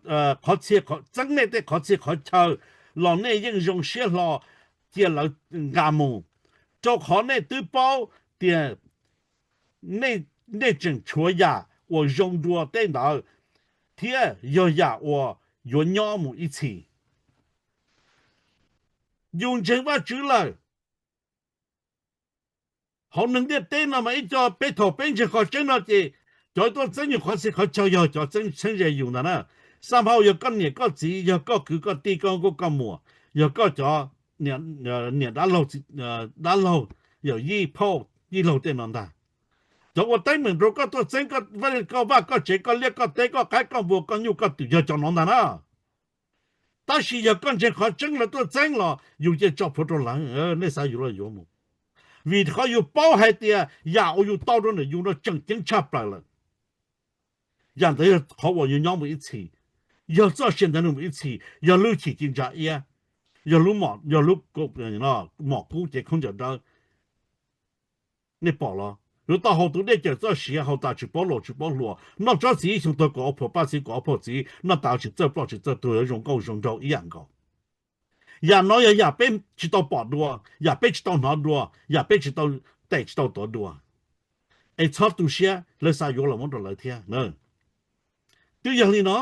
txhia, txeeb nej tej qhov txhia qhov chaw los nej yeej zoo siab hlo cia lawv nqa mus, rau qhov nej twb paub tias nej tseem tshuav yam uas zoo dua tej ntawd, thiab yog yam uas yuav nyob mus ib txhis. Yus ntseeg Vajtswv lawm, hauv neeg ntiaj teb no mas ib co peb thaum peb ntseeg qhov tseeb no ces cov tuaj txeeb yus qhov txhia qhov chaw yog cov txeeb ze yus ntag na. Xab hau yog koj niam koj txiv, yog koj kwv koj tij, koj nkauj koj muam, yog koj cov niam dab laug, dab laug, yawm yij phauj yij laug tej no ntag. Cov ua teeb meem rau koj tuaj txeeb koj vaj koj tsev, koj liaj koj teb, koj qaib koj npua, koj nyuj koj twm, yog cov no ntag na. Tab sis yog koj ntseeg qhov tseeb lawv tuaj txeeb los yus cia tso plhuav rau lawv, nej xav yuav los yuav mus. Vim qhov yus paub hais tias yam uas yus tau rau ntawm yus no tseem ceeb tshaj plaws lawm. Yam ntawd yog qhov uas yuav nyob mus ib txhis, yog txoj sia ntawd nyob mus ib txhis, yog lub chim ci ntsa iab, yog lub, yog lub mom kub cev khaub ncaws dawb. Nej pom los? Yuav tau haus tus dej cawm txoj sia, haus tas tsis paub laus tsis paub hluas, noj tsob txiv ib xyoo tuag kaum ob phuam, paj txiv kaum ob phuam txiv, noj tas tsis txawj ploj tsis txawj tuag, yuav zoo nkauj zoo nraug ib yam nkaus. Yam no yog yam peb tsis tau pom dua, yam peb tsis tau hnov dua, yam peb tsis tau, tes tsis tau tuav dua. Es txhob tu siab, lawv xav yuav los muab rau lawv thiab. Twb yog li no,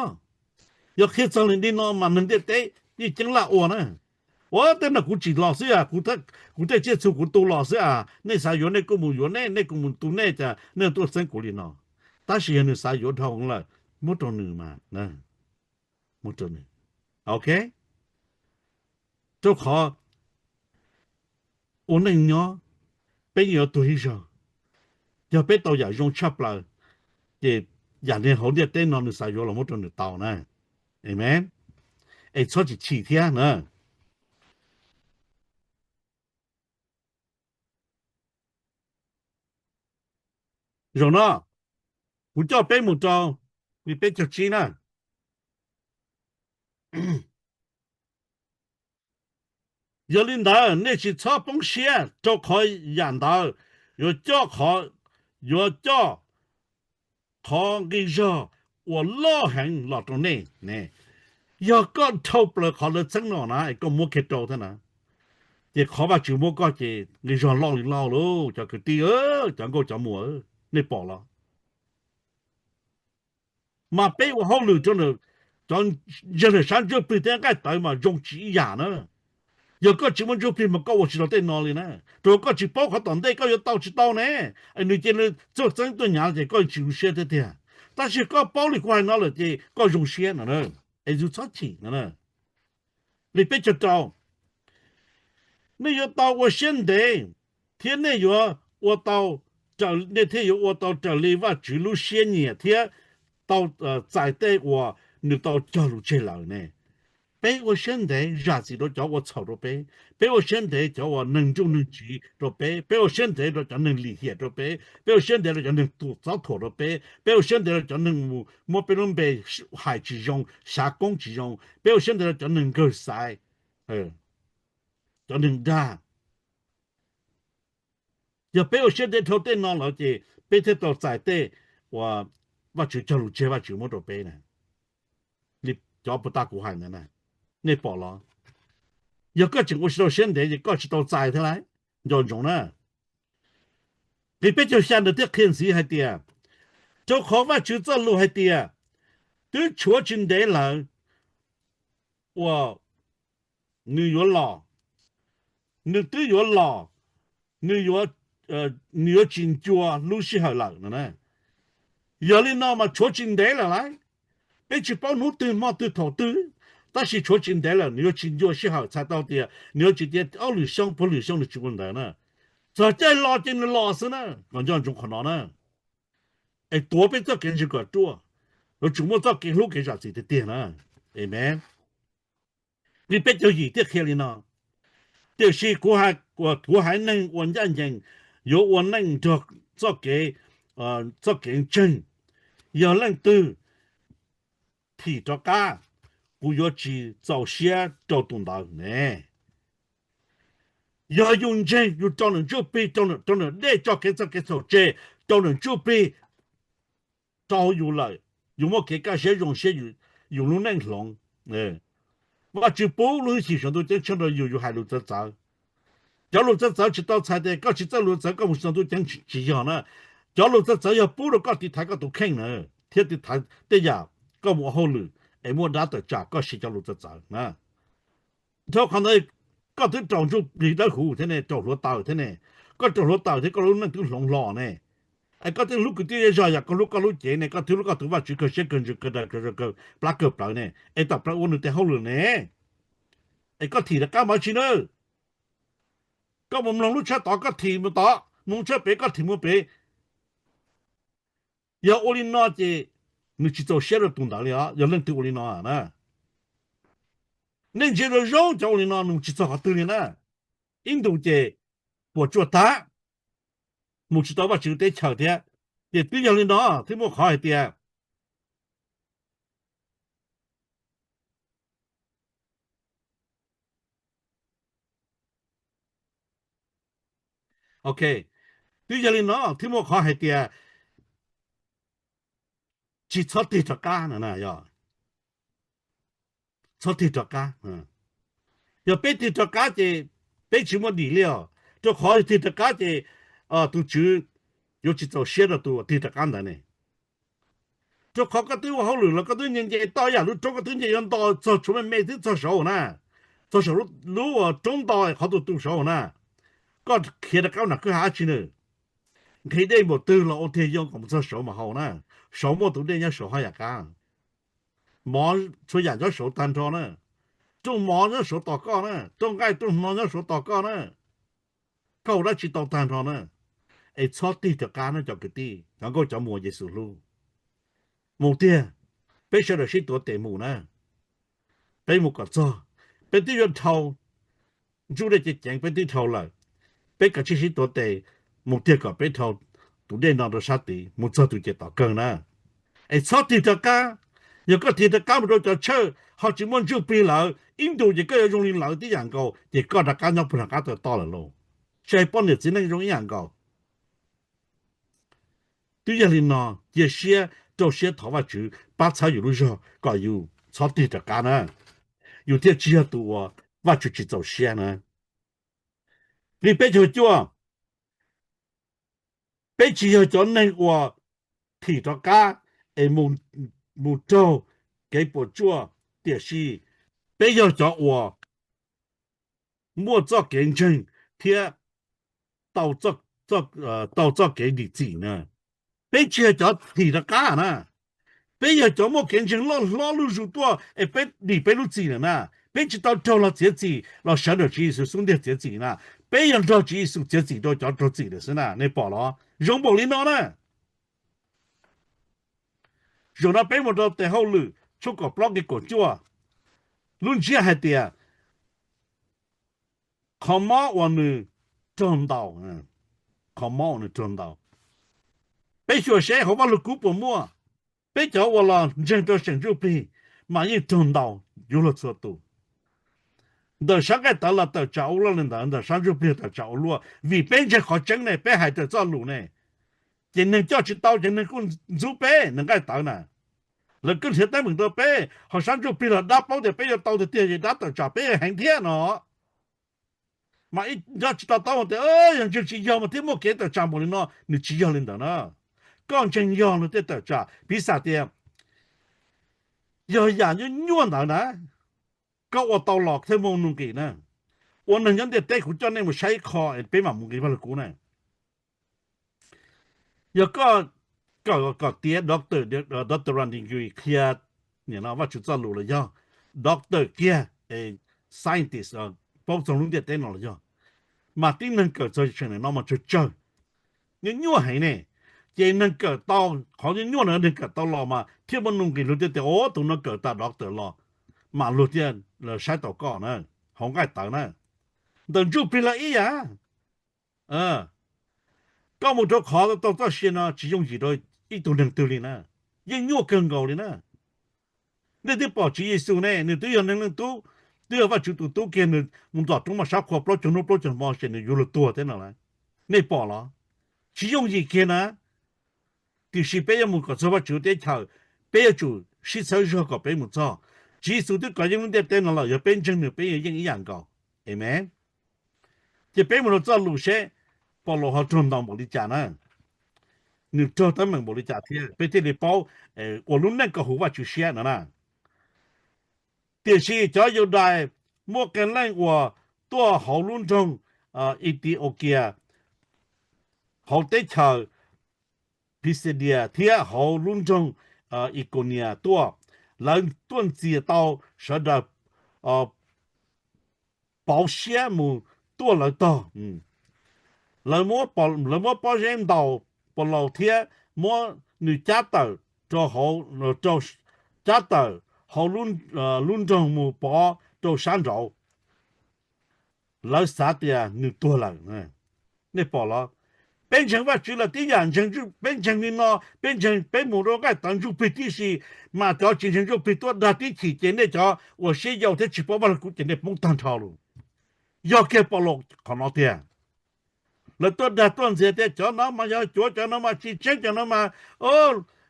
yog qhia txog li no mas neeg ntiaj teb yeej ceeb laj ua na. Ua tej no kuv tsis los xwb a, kuv tej tsiaj txhu kuv tu los xwb a, nej xav yuav nej kuj mus yuav nej, nej kuj mus tu nej, cas nej tuaj txeeb kuv li no. Tab sis yog nws xav yuav dhau lawm, muab rau nws mas, muab rau nws. Ok, rau qhov ua neej nyob peb yeej yuav tuag ib zaug. Yog peb tau yam zoo tshaj plaws, ces yam niag hauv ntiaj teb no nws xav yuav los muab rau nws tau na. Amen. Es txhob tsis chim thiab na. Zaum no kuv coj peb mus rau nqe peb caug tsib na. Yog li ntawd nej tsis txhob poob siab, rau qhov yam ntawd yuav coj qhov, yuav coj qhov nqi zog uas loj heev los rau nej ne. Yog koj dhau plaws qhov lawv txeeb no na, es koj muab kiag rau thiab na, ces qhov Vajtswv muab koj ces nqi zog loj li loj lauj, cov kwv tij, cov nkauj cov muam, nej pom los? Mas peb ua hauj lwm rau cov ntseeg ntawm sab ntsuj plig thiab nqaij tawv mas zoo tsis ib yam na. Yog koj tsis muaj ntsuj plig mas koj ua tsis tau tej no li na, rau koj tsis paub qhov tom ntej koj yuav tau tsis tau ne. Nws cia li tuaj txeeb tuaj nyav ces koj tsis zoo siab thiab tiag. Tab sis koj paub li kuv hais no lawm ces koj zoo siab no, es yus txhob chim no. Nqe peb caug rau, nej yuav tau ua siab ntev, thiab nej yuav ua tau, nej thiaj yuav ua tau raws li Vajtswv lub siab nyiam thiab tau txais tej uas nws tau cog lus tseg lawm ne. Peb ua siab ntev zam txim rau cov ua txhaum rau peb, peb ua siab ntev cov uas neeg nruj neeg tsiv rau peb, peb ua siab ntev rau cov neeg lim hiam rau peb, peb ua siab ntev rau cov neeg txob thuam rau peb, peb ua siab ntev rau cov neeg mus muab peb lub npe hais tsis zoo, xav koob tsis zoo, peb ua siab ntev rau cov neeg nkawg xaiv, cov neeg dag. Yog peb ua siab ntev dhau tej no lawm ces peb thiaj tau txais tej uas Vajtswv cog lus tseg Vajtswv muab rau peb na. Li cov puas tag kuv hais ntawd na, nej pom los? Yog koj tseem ua tsis tau siab ntev ces koj tsis tau txais thiab lauj. Nco ntsoov na. Nqe peb caug xya ntawd thiaj qhia ntxiv hais tias, rau qhov Vajtswv txoj lus hais tias, twb tshuav tsis ntev lawm uas nws yuav los, nws twb yuav los, nws yuav, nws yuav tsis ncua lub sij hawm lawm no na. Yog li no mas tshuav tsis ntev lawm lauj. Peb tsis paub hnub twg hmo twg thaum twg, tab sis tshuav tsis ntev lawm nws yuav tsis ncua sij hawm, txhais tau tias nws yuav tsis tias ob lwm xyoo puag lwm xyoo, nws tsis ua ntawd na. Txog caij los ces nws los xwb na, kom nco ntsoov qhov no na. Es tuav peb txoj kev ntseeg kom ruaj, yuav tsum muaj txoj kev hlub kev zam txim tiag tiag na. Amen. Nqe peb caug yim thiaj qhia li no, tiam sis kuv haiv neeg uas ncaj ncees yuav ua neej nrog txoj kev, txoj kev ntseeg. Yog leej twg thim rov qab, kuv yuav tsis txaus siab rau tus ntawd ne. Yog yus ntseeg, yus rau nws ntsuj plig, rau nws dej, tso kev txoj kev txhaum tseg, rau nws ntsuj plig rau yus lawm, yus muaj kev kaj siab zoo siab, yus lub neej hloov. Vajtswv pub lub hwj chim saum ntuj ceeb tsheej rau yus, yus hais lus txawv txawv. Cov lus txawv txawv tsis tau txhais tias koj tsis txawj lus txawv koj mus saum ntuj ceeb, tsis yog na. Cov lus txawv txawv yog pub rau koj tiv thaiv koj tus kheej na, thiab tiv thaiv tej yam koj mus ua hauj lwm es muaj dab tawm tsam koj siv cov lus txawv txawv na. Dhau qhov ntawd, koj twb raug ntsuj plig dawb huv thiab ne, raug hluav taws thiab ne. Koj raug hluav taws thiab koj lub neej twb hloov hlo ne. Es koj twb hlub kwv tij zej zog yam koj hlub koj lub cev ne, koj twb hlub koj tus Vajtswv kawg siab kawg ntsws kawg daws kawg plab kawg plawv ne, es tawm plaws ua nws tes hauj lwm ne. Es koj thim rov qab mus dab tsi na? Koj mus mloog lub tshaj tod, koj thim mus tod, mus tshaj pem koj thim mus pem. Yog ua li no ces nws tsis txaus siab rau tus ntawd li os, yog leej twg ua li no na. Nej ntsia zoo zoo cov ua li no nws tsis txog qhov twg li na. Ib ntus ces puas tsuaj tag, mus tsis tau Vajtswv teb chaws thiab. Ces twb yog li no thiaj muaj qhov hais tias, ok, twb yog li no thiaj muaj qhov hais tias tsis txhob tig rov qab na, yog txhob tig rov qab. Yog peb tig rov qab ces peb tsis muaj dim li os, rau qhov tig rov qab ces tus Tswv yuav tsis txaus siab rau tus tig rov qab ntawd ne. Rau qhov koj twb ua hauj lwm los koj twb nce nce toj yam lub roob, koj twb nce yuav nto txog tshuav me me twb txog saud na, txog saum lub roob nto qhov tu tu saud na. Koj khiav rov qab nram kwj ha dab tsi na? Nqhis dej npaum twg los ua tiag yoo kom mus txog saud mas haus na. Saud muaj tus dej nyob saud haj yam qab. Mov txhua yam nyob saud tag nrho na. Rooj mov nyob saud tos koj na, rooj nqaij rooj hno nyob saud tos koj na. Koj ua dab tsi tau tag nrho na. Es txhob tig rov qab na cov kwv tij, cov nkauj cov muam Yexus hlub. Mus tiag, peb sawv daws sib tuav tes mus na. Peb mus kom txog, peb twb yuav dhau, ntsuj dej ceev ceev peb twb dhau lawm. Peb kav tsij sib tuav tes mus tiag kom peb dhau tus dej no rau sab tid mus txog tus ces tom kawg na. Es txhob tig rov qab. Yog koj tig rov qab mus rau cov tshawj ho tsis muaj ntsuj plig lawm, ib ntus ces koj yuav zoo li lawv tib yam nkaus, ces koj rov qab nyob puag nram qab taw toj lawm lauj. Saib poj niam txiv neej zoo ib yam nkaus. Twb yog li no, cia siab rau siab thov Vajtswv pab txhawb yus lub zog kom yus txhob tig rov qab na, yus thiaj tsis yog tus uas Vajtswv tsis txaus siab na. Nqe peb caug cuaj, peb tsis yog cov neeg uas thim rov qab es mus raug kev puas tsuaj, tiam sis peb yog cov uas muaj txoj kev ntseeg thiab tau txoj kev dim txim na. Peb tsis yog cov thim rov qab na, peb yog cov muaj kev ntseeg loj hlob lub zus tuaj es peb dim peb lub txim lawm na. Peb tsis tau raug los txiav txim los sawv ntawm Tswv Yexus xub ntiag txiav txim na. Peb yog nrog Tswv Yexus txiav txim rau cov raug txim lawm xwb na, nej pom los? Zoo npaum li no na. Zaum no peb mus rau tes hauj lwm tshooj kaum plaub nqe kaum cuaj, lub ntsiab hais tias qhov mob uas nws raug ntaus, qhov mob uas nws raug ntaus. Peb xyuas seb hauv Vajluskub puas muaj, peb cov uas los ntseeg rau seem ntsuj plig mas yeej raug ntaus yuav luag txhua tus. Ntawm sab nqaij tawv los tawm tsam ua luaj li ntawd, ntawm sab ntsuj plig tawm tsam ua luaj, vim peb ntseeg qhov tseeb ne, peb hais raws txoj lus ne. Ces neeg coj tsis tau ces neeg kuj ntxub peb, neeg nqaij tawv na. Lawv kuj nrhiav teeb meem rau peb, ho sab ntsuj plig los dab paub tias peb yuav tau tiag tiag ces dab tawm tsam peb yuav heev thiab no. Mas ib nco tsis to taub tias yog ntseeg tsis yog mas thiaj muaj kev tawm tsam npaum li no, nws tsis yog li ntawd na. Koj ntseeg yog luag tej tawm tsam, piv xam tias yog yam nyuaj nyuaj ntawd na, koj ua tau los thiaj muaj nuj nqis na. Ua neeg nyob ntiaj teb kuv coj nej mus saib ib qho es peb mam mus nqis Vajluskub na. Yog koj kawm kom tiav doctor, doctor degree qhia Vajtswv txoj lus los yog doctor kiag, scientist, paub txog lub ntiaj teb no los yog, mas tib neeg kawm txog tseem no mas tsawg tsawg, nyuaj nyuaj heev ne. Ces neeg kawm tau, qhov nyuaj nyuaj no neeg kawm tau los mas thiaj muaj nuj nqis, luag thiaj tias o tus no kawm tag doctor los, mas luag thiaj saib taus koj na, hauv nqaij tawv na. Ntawm ntsuj plig los ib yam. Koj mus rau qhov tau txoj sia no tsis yooj yim rau ib tug neeg twg li na, yeej nyuaj kawg nkaus li na. Nej twb pom Tswv Yexus ne, nws twb yog neeg leej tub, twb yog Vajtswv tus tub kiag, nws mus tom roob moj sab qhua plaub caug hnub plaub caug hmo ces nws yuav luag tuag thiab no lauj. Nej pom los? Tsis yooj yim kiag na. Tiam sis peb yuav mus kom txog Vajtswv teb chaws, peb yuav tsum sib txhawb zog kom peb mus txog. Tswv Yexus twb kov yeej lub ntiaj teb no lawm, yog peb ntseeg nws peb yuav yeej ib yam nkaus. Amees. Ces peb mus rau txoj lus seb Paulus ho raug ntaus npaum li cas na, nws raug teeb meem npaum li cas thiab peb thiaj li paub ua lub neej kom huv Vajtswv siab no na. Tiam sis cov Yudais muaj qee leej uas tuaj hauv lub nroog Itiokias, hauv teb chaws Pisidia thiab hauv lub nroog Ikonias tuaj, lawv tuaj ntxias tau sawv daws pauv siab mus tuaj lawv tog. Lawv muab pob zeb ntaus Paulus thiab muab nws cab tawm rau, cab tawm hauv lub nroog mus pov rau sab nraud. Lawv xav tias nws tuag lawm. Nej pom los? Peb ntseeg Vajtswv los tib yam, ntseeg, peb ntseeg li no, peb ntseeg, peb mus rau nqaij tawv ntsuj plig tib si, mas cov tsis ntseeg ntsuj plig tuaj dag tib chim ces nej cov uas siab yau thiab tsis paub Vajluskub ces nej poob tag nrho lawm. Yog kiag Paulus qhov no tiag. Lawv tuaj dag tuaj ntxias tias cov no mas yog cuav, cov no mas tsis tseeb, cov no mas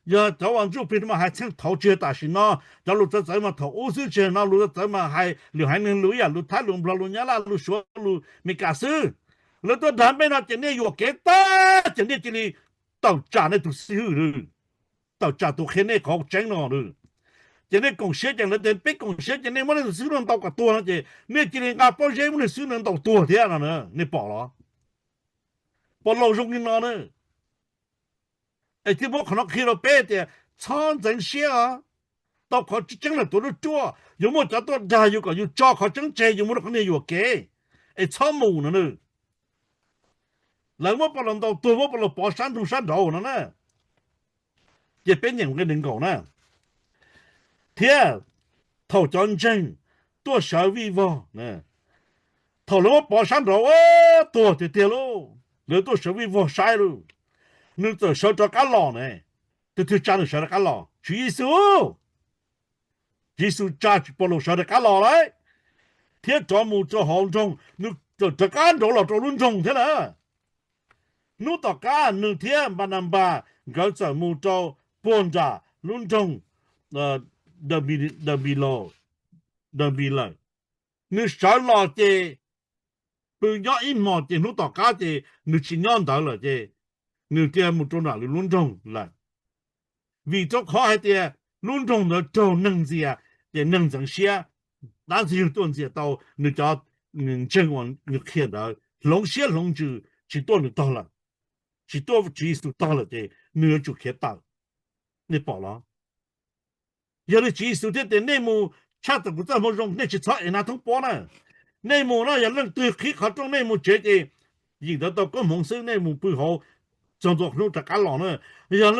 yog cov uas ntsuj plig no mas hais txheej thaud tsis yog tam sim no, cov lus txawv txawv mas thaum ub xwb, tsis yog no, lus txawv txawv mas hais lwm haiv neeg lus ib yam lus Thaib, lus Nplog, lus Nyab Laj, lus Suav, lus Meskas xwb. Lawv tuaj dag nej no ces nej yuam kev tag ces nej cia li tawm tsam nej tus xib hwb, tawm tsam tus qhia nej qhov tseeb no. Ces nej koom siab ces lawv tias peb koom siab ces nej muab nej tus xib hwb no ntaus kom tuag no ces nej cia li nqa pob zeb muab nej xib hwb no ntaus tuag thiab no, nej pom los? Paulus zoo li no na. Es thiaj muab qhov no qhia rau peb tias txhob ntxeev siab os. Tau qhov tseeb lawm tuav ruaj ruaj, yuav muaj cov tuaj dag yus kom yus tso qhov tseeb tseg, yus mus rau qhov niag yuam kev, es txhob mus no na. Lawv muab Paulus ntaus tuag, muab Paulus pov sab nraud sab nraud no na. Ces peb nyeem nqe nees nkaum na. Thiab thaum cov ntseeg tuaj sawv vij vog, thaum lawv muab pov sab nraud tuag tiag tiag lauj, lawv tuaj sawv vij vog saib lauj, nws txawm sawv rov qab los ne. Tus twg tsa nws sawv rov qab los? Tswv Yexus. Tswv Yexus tsa Paulus sawv rov qab los lauj, thiab rov mus rau hauv nroog, nws txawm rov qab nraud los rau lub nroog thiab na. Hnub tom qab nws thiab Npananpas nkawd txawm mus rau puag nram lub nroog Dawmpilas. Nws sawv los ces pw nyob ib hmos ces hnub tom qab ces nws tsis nyob ntawd lawm ces nws thiaj mus rau nram lwm lub nroog lawm. Vim rau qhov hais tias lub nroog ntawd raug neeg ntxias, ces neeg ntxeev siab, dab ntxwg tuaj ntxias tau nws cov ntseeg uas nws qhia ntawd hloov siab hloov ntsws tsis tuaj nws tog lawm, tsis tuaj Tswv Yexus tog lawm ces nws yuav tsum khiav tawm. Nej pom los? Yog li Tswv Yexus thiaj tias nej mus tshaj tawm kuv txoj moo zoo, nej tsis txhob ev nab thoob pob na. Nej mus no yog leej twg qhib qhov rooj nej mus tsev ces yim ntawd tau koob hmoov xwb, nej mus pw hauv txog ntua hnub rov qab los na. Yog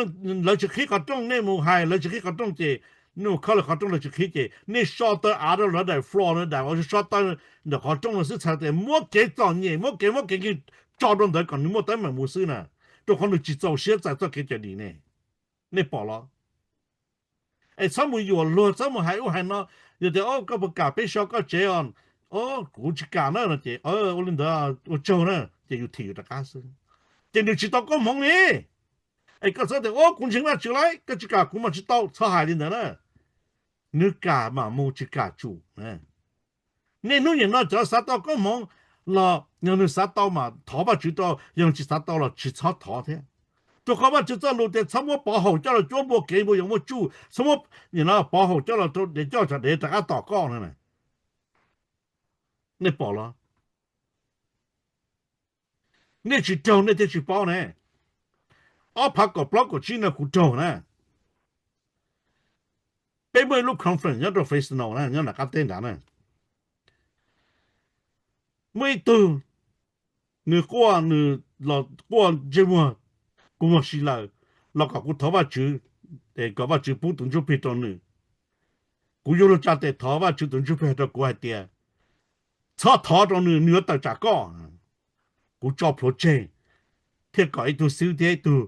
lawv tsis qhib qhov rooj nej mus hais, lawv tsis qhib qhov rooj ces nej mus khob lawv qhov rooj lawv tsis qhib ces nej so taw av rau lawv daim floor na, daim uas so taw ntawm qhov rooj no xwb, txhais tias muab kev txom nyem, muab kev muab kev nkeeg tso rau ntawd kom nws muaj teeb meem mus xwb na, rau qhov nws tsis txaus siab txais txoj kev cawm dim ne. Nej pom los? Es txhob mus yuam luag, txhob mus hais ub hais no. Yog tias koj puas kam peb so koj tsev os? Kuv tsis kam na no ces ua li ntawd ua tsaug na, ces yus thim yus rov qab xwb. Ces nws tsis tau koob hmoov li. Es koj txhob tias kuv ntseeg Vajtswv lawm, koj tsis kam kuv mas tsis tau, txhob hais li ntawd na. Nws kam mam mus, tsis kam tsum. Niaj hnub nim no cov xav tau koob hmoov los yog nws xav tau mas thov Vajtswv rau, yog tsis xav tau los tsis txhob thov thiab. Rau qhov Vajtswv txoj lus tias txhob muab pov haum coj los cuab npua kev npua yuav muaj tsuj, txhob muab pov haum coj los rau dev coj, tsam dev rov qab tom koj no. Nej pom los? Nej tsis raug nej thiaj tsis paub ne. Ob phav kaum plaub kaum tsib no kuv raug na. Peb muaj ib lub conference nyob rau Fresno na, nyob nram qab teb nrad na. Muaj ib tug nws quaj, nws los quaj ntsej muag kua muag si lawm, los kom kuv thov Vajtswv, es kom Vajtswv pub tus ntsuj plig rau nws. Kuv yuav luag tsa tes thov Vajtswv, tus ntsuj plig hais rau kuv hais tias txhob thov rau nws, nws yuav tawm tsam koj. Kuv tso plhuav tseg thiaj kom ib tug xib hwb thiab ib tug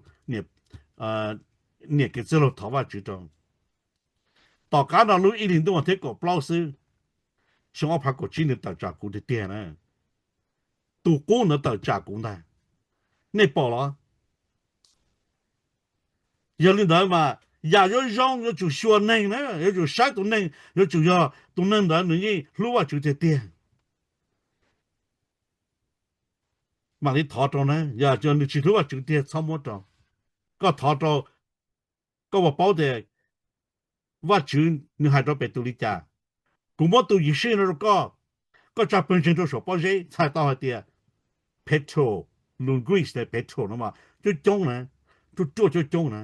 niam kev txwj laug thov Vajtswv rau. Tom qab no lub ib hlis ntuj thiab kaum plaub xwb, xyoo ob phav kaum tsib nws tawm tsam kuv tiag tiag na. Tus qub ntawd tawm tsam kuv ntag. Nej pom los? Yog li ntawd mas Yam yuav zoo yuav tsum xyuas neeg na, yuav tsum saib tus neeg, yuav tsum yog tus neeg ntawd nws yeej hlub Vajtswv tiag tiag mam li thov rau na. Yog nws tsis hlub Vajtswv tiag txhob muab rau. Koj thov rau, koj puas paub tias Vajtswv nws hais rau Petus li cas? Kuv muab tus yim sij no rau koj, koj tsa pawg ntseeg rau saum pob zeb, txhais tau hais tias petrol, lus Greek tias petrol no mas coob coob na, ruaj ruaj coob coob na.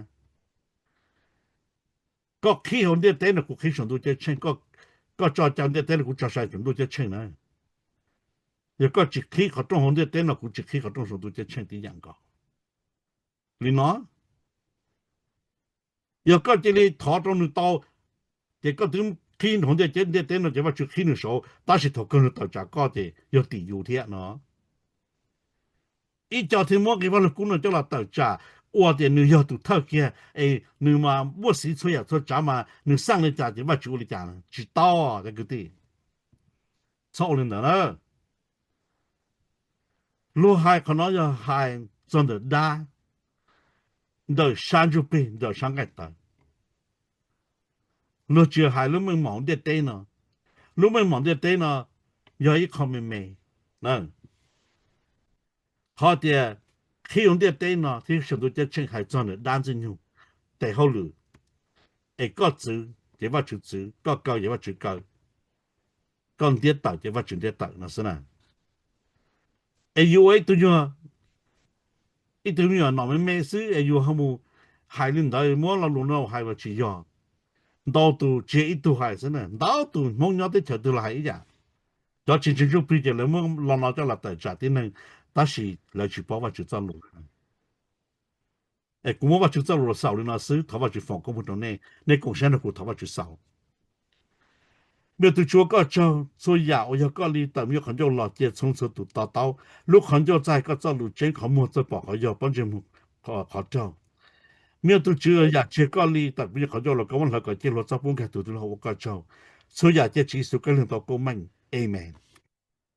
Koj qhib hauv ntiaj teb no kuv qhib saum ntuj ceeb tsheej, koj tso cai ntiaj teb no kuv tso cai saum ntuj ceeb tsheej na. Yog koj tsis qhib qhov rooj hauv ntiaj teb no kuv tsis qhib qhov rooj saum ntuj ceeb tsheej tib yam nkaus li no. Yog koj cia li thov rau nws tau, ces koj twb qhib hauv ntiaj teb no ces Vajtswv qhib nws saud, tab sis thaum kawg nws tawm tsam koj ces yog tim yus thiab no. Ib co thiaj muab nqi Vaj Lug Kub no coj los tawm tsam ua tias nws yog tus thawj kiag es nws mas muaj xiv txhua yam txhua tsav mas nws xaj li cas ces Vajtswv ua li cas. Tsis tau, cov kwv tij, txhob ua li ntawd na. Luag hais qhov no yog hais txog ntawm dab, ntawm sab ntsuj plig, ntawm sab nqaij tawv. Luag tsis hais lub meej mom ntiaj teb no. Lub meej mom ntiaj teb no yog ib qho me me. Qhov tias qhib hauv ntiaj teb no thiab saum ntuj ceeb tsheej hais txog ntawm dab Ntxwg Nyoog tes hauj lwm, es koj txwv ces Vajtswv txwv, koj kaw ces Vajtswv kaw, koj ntiab tawm ces Vajtswv ntiab tawm no xwb na. Es yus ua ib tug nyuag, ib tug me nyuam nom me me xwb es yus ho mus hais li ntawd, muab lo lus no hais los tsis yog. Ntau tus tsis yog ib tug hais xwb na, ntau tus Hmoob nyob teb chaws twg los hais ib yam. Cov tsis ntseeg ntsuj plig ces lawv muab lo no coj los tawm tsam tib neeg, tab sis lawv tsis paub Vajtswv txoj lus. Es kuv muab Vajtswv txoj lus los xaus li no xwb, thov Vajtswv foom koob hmoov rau nej, nej koom siab nrog kuv thov Vajtswv xaus. Me tug Tswv ua koj tsaug, txhua yam uas yog koj li tawm me nyuam qhov ncauj los cia txhua txhua tus to taub. Lub qhov ncauj txais koj txoj lus tseeb, qhov muag txawj pom qhov yog, pob ntseg muag qhov raug. Me tug Tswv, yam tsis yog koj li tawm me nyuam qhov ncauj los koj muab hlawv kom ciaj hluav txob pub nkag tus twg los ua koj tsaug. Txhua yam cia Tswv Yexus Khetos leeg tau koob meej. Amees.